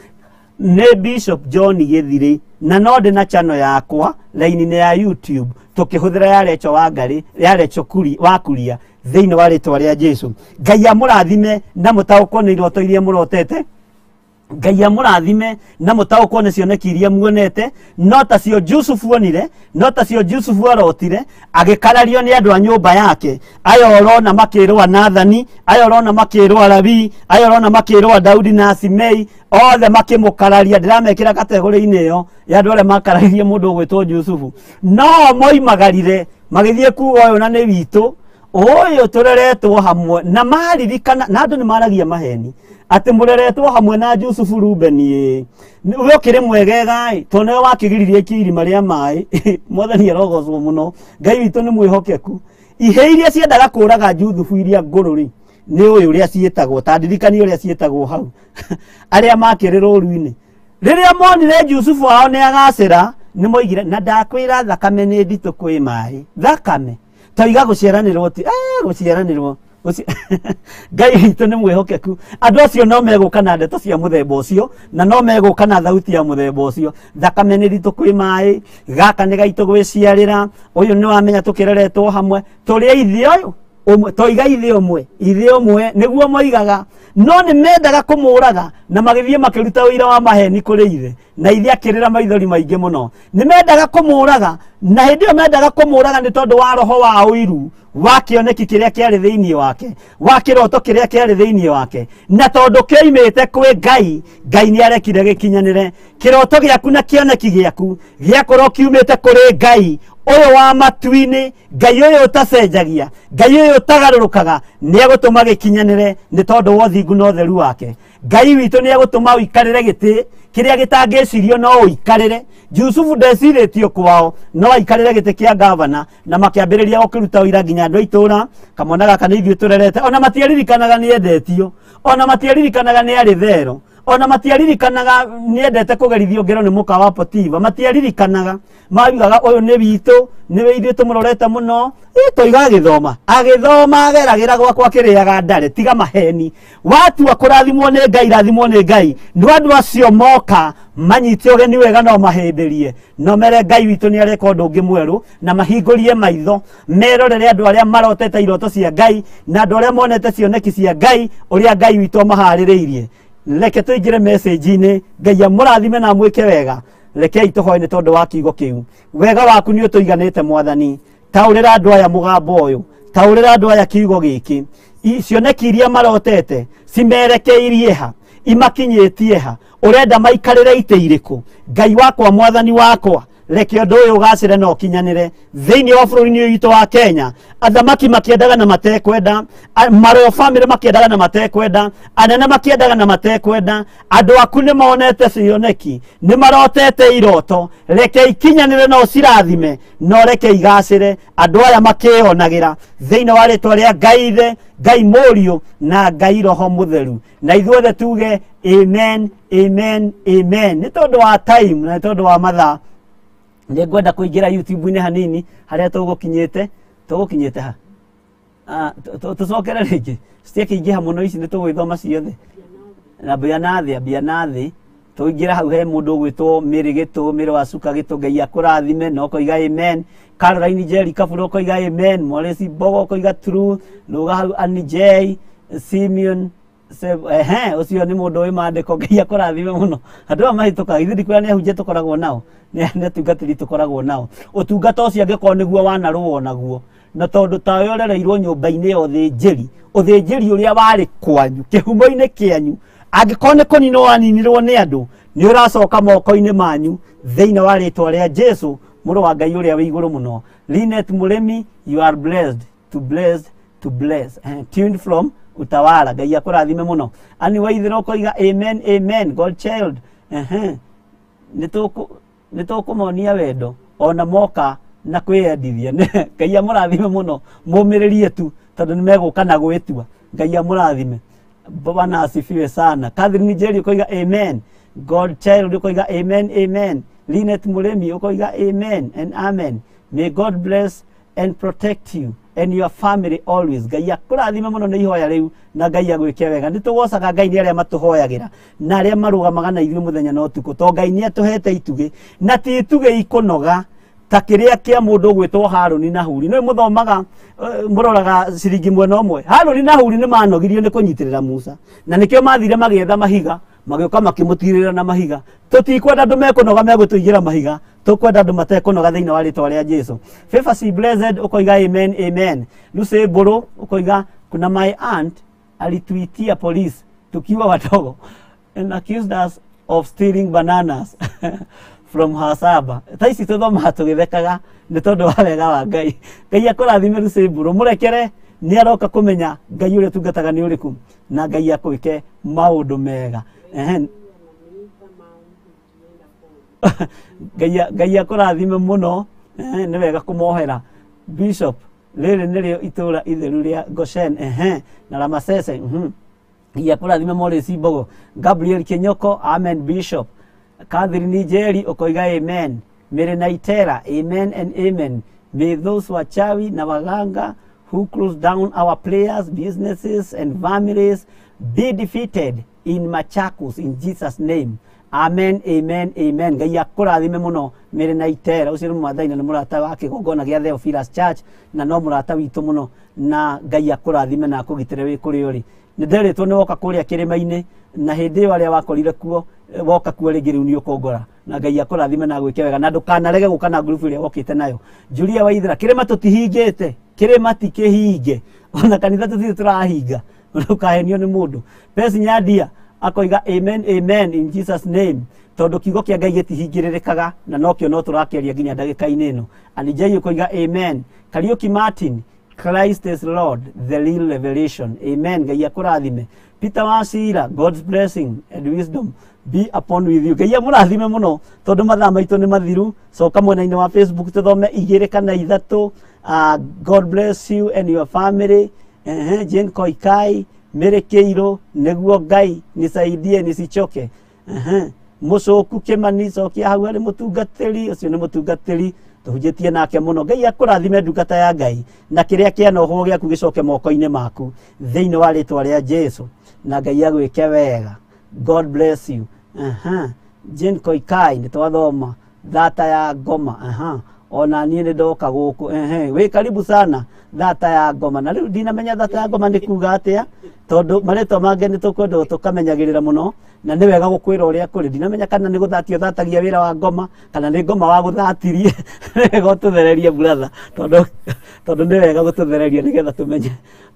Speaker 3: Nĩ Bishop John Gĩthirĩ, na no ndĩ na channel yakwa raini-inĩ ya YouTube tũkĩhũthĩra ya Recho Wangarĩ, ya Recho Kuri, wa Kuria thĩinĩ wa rĩtwa rĩa Jesu. Ngai amũrathime na mũtaũkwo nĩ iroto iria mũrotete, Ngai amũrathime na mũtaũkwo nĩ cioneki iria muonete, no tacio Jusufu onire, no tacio Jusufu arotire, agĩkarario nĩ andũ a nyũmba yake. Aya ũrona makĩrũa Nathani, aya ũrona makĩrũa Lawi, aya ũrona makĩrũa Daudi na Simei, othe makĩmũkararia. Ndĩramekĩra kategori-inĩ ĩyo ya andũ arĩa makararirie mũndũ ũgwĩtwo Jusufu, no moimagarire magĩthiĩ kuga ũyũ na nĩ witũ, ũyũ tũreretwo hamwe, na maririkana, na andũ nĩ maragia maheni atĩ mũreretwo hamwe na Jusufu Rubeni ĩ, we ũkĩrĩ mwegega ĩ, tondũ nĩwe wakĩgiririe ikia irima rĩa maĩ. Mwathani arogocwo mũno, Ngai witũ nĩ mwĩhokeku. Ihĩ iria ciendaga kũraga Juthubu iria ngũrũ rĩ, nĩ ũyũ ũrĩa ciĩtagwo, ta ndirikanie ũrĩa ciĩtagwo hau, arĩa makĩrĩ rũru-inĩ. Rĩrĩa monire Jusufu wao nĩ agacĩra, nĩ moigire, na ndakwĩra thakame nĩ nditũ kwĩ maĩ, thakame toiga gũciaranĩrwo ti, gũciaranĩrwo Ngai witũ nĩ mwĩhokeku. Andũ acio no megũka na ndeto cia mũthemba ũcio, na no megũka na thauti ya mũthemba ũcio. Thakame nĩ nditũ kwĩ maĩ, gaka nĩ gaitũ gwĩciarĩra, ũyũ nĩ wamenya tũkĩreretwo hamwe, tũrĩ ithe ũyũ ũmwe, toiga ithe ũmwe, ithe ũmwe nĩguo moigaga, no nĩ mendaga kũmũraga, na magĩthiĩ makĩruta ũira wa maheni kũrĩ ithe, na ithe akĩrĩra maithori maingĩ mũno. Nĩ mendaga kũmũraga, na hĩndĩ ĩyo mendaga kũmũraga nĩ tondũ wa roho wa ũiru wa kĩoneki kĩrĩa kĩarĩ thĩinĩ wake, wa kĩroto kĩrĩa kĩarĩ thĩinĩ wake, na tondũ kĩoimĩte kwĩ Ngai, Ngai nĩ arekire gĩkinyanĩre. Kĩroto gĩaku na kĩoneki gĩaku gĩakorwo kiumĩte kũrĩ Ngai ũyũ wa matu-inĩ, Ngai ũyũ ũtacenjagia, Ngai ũyũ ũtagarũrũkaga, nĩ egũtũma gĩkinyanĩre nĩ tondũ wa ũthingu na ũtheru wake. Ngai witũ nĩ egũtũma ũikarĩre gĩtĩ kĩrĩa gĩtangĩcirio no ũikarĩre. Jusufu ndecirĩtio kwao no aikarĩre gĩtĩ kĩa gavana, na makĩambĩrĩria gũkĩruta ũira nginya andũ a itũũra, kamwana gaka nĩ ithuĩ tũrerete, ona matiaririkanaga nĩ endetio, ona matiaririkanaga nĩ arĩ thero,
Speaker 1: Ona matiaririkanaga niendete kugerithio ngero ni muka wa Potifa, matiaririkanaga, maugaga uyu ni witũ, niwe ithuĩ tũmũrorete mũno. Toiga agĩthoma, agĩthoma ageragĩra gwakwa akĩrĩaga ndare. Tiga maheni, watua kũrathimwo nĩ Ngai, rathimwo nĩ Ngai. Nĩ andũ acio moka manyite ũgeni wega, no mahĩmbĩrie, no mere Ngai witũ nĩ areka ũndũ ũngĩ mwerũ, na mahingũrie maitho merorere andũ arĩa marotete iroto cia Ngai na andũ arĩa monete cioneki cia Ngai, ũrĩa Ngai witũ amaharĩrĩirie. Reke tũingĩre message-inĩ. Ngai amũrathime na amwĩke wega. Rekei tũhoe nĩ tondũ wa kiugo kĩu. Wega waku nĩ ũtũiganĩte Mwathani. Taũrĩra andũ aya mũgambo ũyũ, taũrĩra andũ aya kiugo gĩkĩ. Cioneki iria marotete cimerekeirie ha, imakinyĩtie ha, ũrenda maikarĩre itĩ irĩkũ? Ngai wakwa, Mwathani wakwa, reke ũndũ ũyũ ũgacĩre na ũkinyanĩre thĩinĩ wa bũrũri-inĩ ũyũ witũ wa Kenya. Athamaki makĩendaga na matekwenda, maro family makĩendaga na matekwenda, anene makĩendaga na matekwenda, andũ aku nĩ monete cioneki, nĩ marotete iroto. Reke ikinyanĩre na ũcirathime, na ũreke igacĩre andũ aya makĩyonagĩra thĩinĩ wa rĩtwa rĩa Ngai Ithe, Ngai Mũriũ na Ngai Roho Mũtheru. Na ithuothe tuge amen, amen, amen. Nĩ tondũ wa time na nĩ tondũ wa mathaa, nĩ ngwenda kũingĩra YouTube-inĩ hanini harĩa tũgũkinyĩte ha. Tũcokere rĩngĩ, citiakĩingĩha mũno ici, nĩ tũgwĩthoma ciothe. Na mbia na thĩ, ambia na thĩ, tũingĩra hau he mũndũ ũgwĩtwo Mĩrĩ Gĩtũ, Mĩrĩ wa Cuka Gĩtũ, Ngai akũrathime na ũkoiga amen. Caroline Jerry Kabura ũkoiga amen. Morris Mbogo ũkoiga true. Rũga hau Annie J Simeon ehe, ũcio nĩ mũndũ wĩ maandĩko, Ngai akũrathime mũno. Andũ aya mahĩtũkaga, ithuĩ ndikwĩra nĩ ahunjia tũkoragwo nao, nĩ atungatĩri tũkoragwo nao. Ũtungata ũcio angĩkorwo nĩguo wanarũo naguo, na tondũ tawe ũrereirwo nyũmba-inĩ ya ũthĩnjĩri, ũthĩnjĩri ũrĩa warĩ kwanyu kĩhumo-inĩ kĩanyu, angĩkorwo nĩ kũninwo waninirwo nĩ andũ, nĩ ũracoka moko-inĩ manyu thĩinĩ wa rĩtwa rĩa Jesu, mũrũ wa Ngai ũrĩa wĩ igũrũ mũno. Linet Mũrĩmi, you are blessed to bless to bless. Tuned from Utawala, Ngai akũrathime mũno. Ani Waithĩra ũkoiga amen, amen. God child, nĩ tũkũmonia wendo ona moka na kwĩyendithia. Ngai amũrathime mũno, mũmĩrĩrie tu tondũ nĩ megũka na gwĩtua. Ngai amũrathime. Bwana asifiwe sana. Catherine Njeri ũkoiga amen. God child ũkoiga amen, amen. Linet Mũrĩmi ũkoiga amen and amen. May God bless and protect you and your family always. Ngai akũrathime mũno nĩ ihoya rĩu, na Ngai agwĩke wega. Nĩ tũgocaga Ngai nĩ arĩa matũhoyagĩra na arĩa marũgamaga na ithuĩ mũthenya na ũtukũ, to Ngai nĩ atũhete itugĩ, na ti itugĩ ikũnoga ta kĩrĩa kĩa mũndũ ũgwĩtwo Harũni na Huri. Nĩ mũthomaga, mũroraga ciringi mwena ũmwe. Harũni na Huri nĩ manogirio nĩ kũnyitĩrĩra Musa, na nĩkĩo mathire magĩetha mahiga, magĩũka makĩmũtirĩrĩra na mahiga. Tũtikwenda andũ mekũnoga megũtũigĩra mahiga, tũkwenda andũ matekũnoga thĩinĩ wa rĩtwa rĩa Jesu. Favor C Blessed ũkoiga amen, amen. Lucy Mbũrũ ũkoiga kuna my aunt alituitia police tukiwa wadogo and accused us of stealing bananas from her shamba. Tha ici tũthomaga tũgĩthekaga nĩ tondũ wa wega wa Ngai. Ngai akũrathime Lucy Mbũrũ, mũrekere nĩ aroka kũmenya Ngai ũrĩa ũtungataga nĩ ũrĩkũ, na Ngai akwĩke maũndũ mega. Ehe. Ngai akũrathime mũno. Nĩ wega kũmohera. Bishop, rĩrĩ nĩrĩo itũra itheru rĩa Goshen, ehe, na Ramasese. Ngai akũrathime Morris Mbogo. Gabriel Kinyoko, amen Bishop. Catherine Njeri ũkoiga amen. Mary Naitera, amen and amen. May those wachawi na waganga who close down our prayers, businesses and families be defeated in Machakos in Jesus name. Amen, amen, amen. Ngai akũrathime mũno Mary Naitera. Ũcio nĩ mwathani na nĩ mũrata wa kĩgongona gĩa Theophilus Church, na no mũrata witũ mũno, na Ngai akũrathime na akũgitĩre wĩ kũrĩa ũrĩ. Nĩ nderĩtwo nĩ woka kũrĩa kĩrĩma-inĩ, na hĩndĩ ĩyo arĩa wakorire kuo, woka kuo rĩngĩ rĩu nĩ ũkũngora. Na Ngai akũrathime na agwĩke wega, na ndũkanarege gũka na ngurubu ĩrĩa wokĩte nayo. Julia Waithera, kĩrĩma tũtihingĩte, kĩrĩma ti kĩhinge, ona kanitha tũtirĩ tũrahinga, ndũkahenio nĩ mũndũ. Pesi Nyandia akoiga amen, amen in Jesus name, tondũ kiugo kĩa Ngai gĩtihingĩrĩrĩkaga, na nokĩo no tũrakĩaria nginya ndagĩka-inĩ ĩno. Anijai ũkoiga amen. Kariũki Martin, Christ is Lord, the real revelation. Amen. Ngai akũrathime. Peter Wasira, God's blessing and wisdom be upon with you. Ngai amũrathime mũno tondũ mathaa maitũ nĩ mathiru. Coka mwena-inĩ wa Facebook tũthome 2 kana 3. God bless you and your family. Jane Koikai, Mĩrĩkĩirũ nĩguo Ngai nisaidie nisichoke. Mũcoku Kĩmani cokia hau harĩ mũtungatĩri ũcio nĩ mũtungatĩri tũhunjĩtie nake mũno. Ngai akũrathime ndungata ya Ngai na kĩrĩa kĩanohwo gĩaku gĩcoke moko-inĩ maku thĩinĩ wa rĩtwa rĩa Jesu, na Ngai agwĩke wega. God bless you. Jane Koikai nĩ twathoma thata ya ngoma. Ona niĩ nĩ ndoka gũkũ. Wĩ karibu sana thata ya ngoma. Na rĩu ndinamenya thata ya ngoma nĩ kuga atĩa, tondũ marĩtwa mangĩ nĩ tũkwenda tũkamenyagĩrĩra mũno, na nĩ wega gũkwĩra ũrĩa kũrĩ. Ndinamenya kana nĩ gũthatio thatagia wĩra wa ngoma kana nĩ ngoma wa gũthatirie. Nĩ wega ũtũthererie brother, tondũ nĩ wega gũtũthereria nĩgetha tũmenye.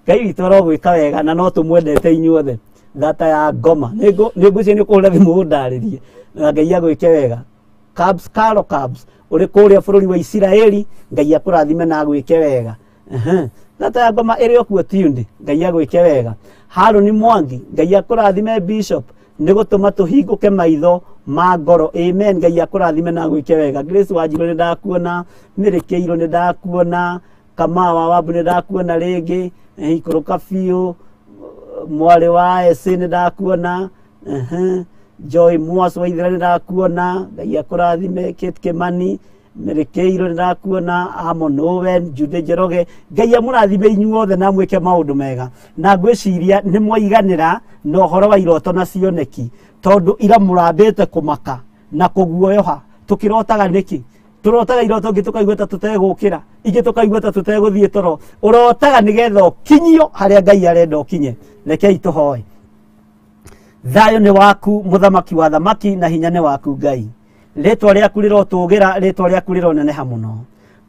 Speaker 1: Ngai witũ arogwĩka wega na no tũmwendete inyuothe. Thata ya ngoma nĩ ngwĩciria nĩ ũkũhũra thimũ ũndarĩrie, na Ngai agwĩke wega. Cubs, Caro Cubs ũrĩ kũrĩa bũrũri wa Isiraeli, Ngai akũrathime na agwĩke wega. Thata ya ngoma ĩrĩ o kuo tuned, Ngai agwĩke wega. Harũni Mwangi, Ngai akũrathime Bishop nĩ gũtũma tũhingũke maitho ma ngoro. Amen. Ngai akũrathime na agwĩke wega. Grace Wanjirũ nĩ ndakuona, Mĩrĩkĩirũ nĩ ndakuona, Kamau wa Wambu nĩ ndakuona rĩngĩ, ikũrũka biũ, mwarĩ wa Ese nĩ ndakuona. Joy Mwas wa Ithira nĩ ndakuona, Ngai akũrathime. Kate Kimani, Mĩrĩkĩirũ nĩ ndakuona, Amon Owen, Jude Njoroge, Ngai amũrathime inyuothe na mwĩke maũndũ mega. Na ngwĩciria nĩ mwaiganĩra na ũhoro wa iroto na cioneki, tondũ ira mũrambĩte kũmaka na kũguoyoha. Tũkĩrotaga nĩkĩ? Tũrotaga iroto ingĩ tũkaigua ta tũtegũkĩra, ingĩ tũkaigua ta tũtegũthiĩ toro. Ũrotaga nĩgetha ũkinyio harĩa Ngai arenda ũkinye. Rekei tũhoe. Thayũ nĩ waku mũthamaki wa thamaki, na hinya nĩ waku Ngai. Rĩtwa rĩaku rĩrotũgĩra, rĩtwa rĩaku rĩroneneha mũno.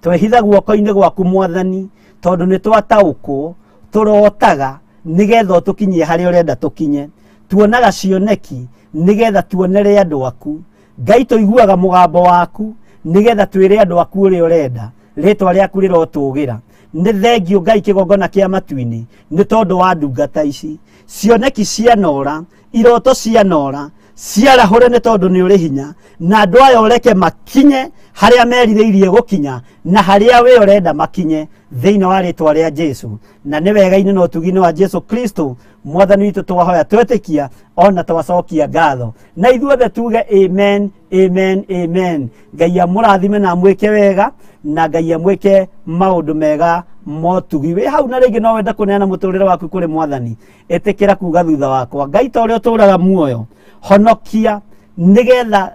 Speaker 1: Twehitha guoko-inĩ gwaku Mwathani, tondũ nĩ twataũkwo tũrotaga nĩgetha ũtũkinyie harĩa ũrenda tũkinye. Tuonaga cioneki nĩgetha tuonere andũ aku. Ngai tũiguaga mũgambo waku nĩgetha twĩre andũ aku ũrĩa ũrenda. Rĩtwa rĩaku rĩrotũgĩra. Nĩ thengio Ngai kĩgongona kĩa matu-inĩ nĩ tondũ wa ndungata ici. Cioneki cianora, iroto cianora, ciarahũre nĩ tondũ nĩ ũrĩ hinya, na andũ aya ũreke makinye harĩa merirĩirie gũkinya na harĩa we ũrenda makinye thĩinĩ wa rĩtwa rĩa Jesu. Na nĩ wega-inĩ na ũtugi-inĩ wa Jesu Kristo Mwathani witũ twahoya twetĩkia ona twacokia ngatho, na ithuothe tuge amen, amen, amen. Ngai amũrathime na amwĩke wega, na Ngai amwĩke maũndũ mega motugi. Wĩ hau na rĩngĩ no wende kũneana mũtũrĩre waku kũrĩ Mwathani, ĩtĩkĩra kuga thutha wakwa, Ngai ta ũrĩa ũtũraga muoyo, honokia nĩgetha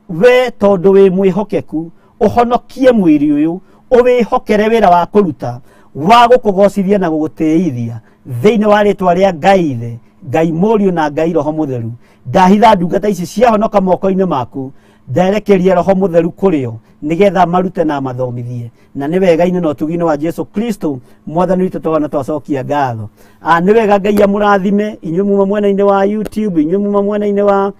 Speaker 1: we tondũ wĩ mwĩhokeku ũhonokie mwĩrĩ ũyũ, ũwĩhokere wĩra wa kũruta wa gũkũgocithia na gũgũtĩithia thĩinĩ wa rĩtwa rĩa Ngai Ithe, Ngai Mũriũ na Ngai Roho Mũtheru. Ndahitha ndungata ici ciahonoka moko-inĩ maku, nderekeria Roho Mũtheru kũrĩ o nĩgetha marute na mathomithie, na nĩ wega-inĩ na ũtugi-inĩ wa Jesu Kristo Mwathani witũ twana twacokia ngatho. Nĩ wega Ngai amũrathime inyuĩ muma mwena-inĩ wa YouTube, inyuĩ muma mwena-inĩ wa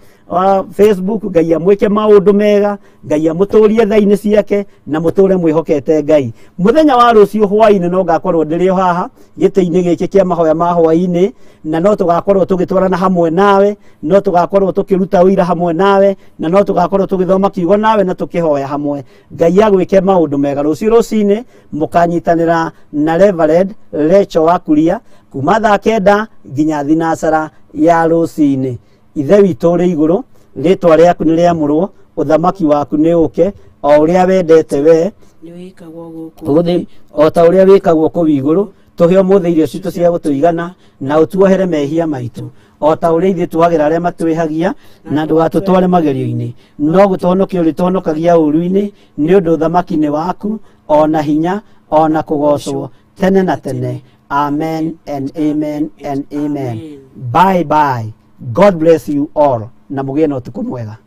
Speaker 1: Facebook. Ngai amwĩke maũndũ mega, Ngai amũtũrie tha-inĩ ciake na mũtũre mwĩhokete Ngai. Mũthenya wa rũciũ hwaĩ-inĩ no ngakorwo ndĩrĩ o haha gĩtĩ-inĩ gĩkĩ kĩa mahoya ma hwaĩ-inĩ, na no tũgakorwo tũgĩtwarana hamwe nawe, no tũgakorwo tũkĩruta ũira hamwe nawe, na no tũgakorwo tũgĩthoma kiugo nawe na tũkĩhoya hamwe. Ngai agwĩke maũndũ mega. Rũciũ rũcinĩ mũkanyitanĩra na Reverend Recho wa Kuria kuma thaa 9 nginya thinacara ya rũcinĩ. Ithe witũ ũrĩ igũrũ, rĩtwa rĩaku nĩ rĩamũrwo, ũthamaki waku nĩ ũke, o ũrĩa wendete we
Speaker 2: nĩ wĩkagwo gũkũ
Speaker 1: thĩ o ta ũrĩa wĩkagwo kũu igũrũ. Tũhe ũmũthĩ irio citũ cia gũtũigana, na ũtuohere mehia maitũ o ta ũrĩa ithuĩ tuohagĩra arĩa matwĩhagia, na ndũgatũtware magerio-inĩ, no gũtũhonokia ũrĩtũhonokagia ũũru-inĩ, nĩ ũndũ ũthamaki nĩ waku, o na hinya, o na kũgocwo tene na tene. Amen and amen and amen. Bye bye. God bless you all, na mũgĩe na ũtukũ mwega.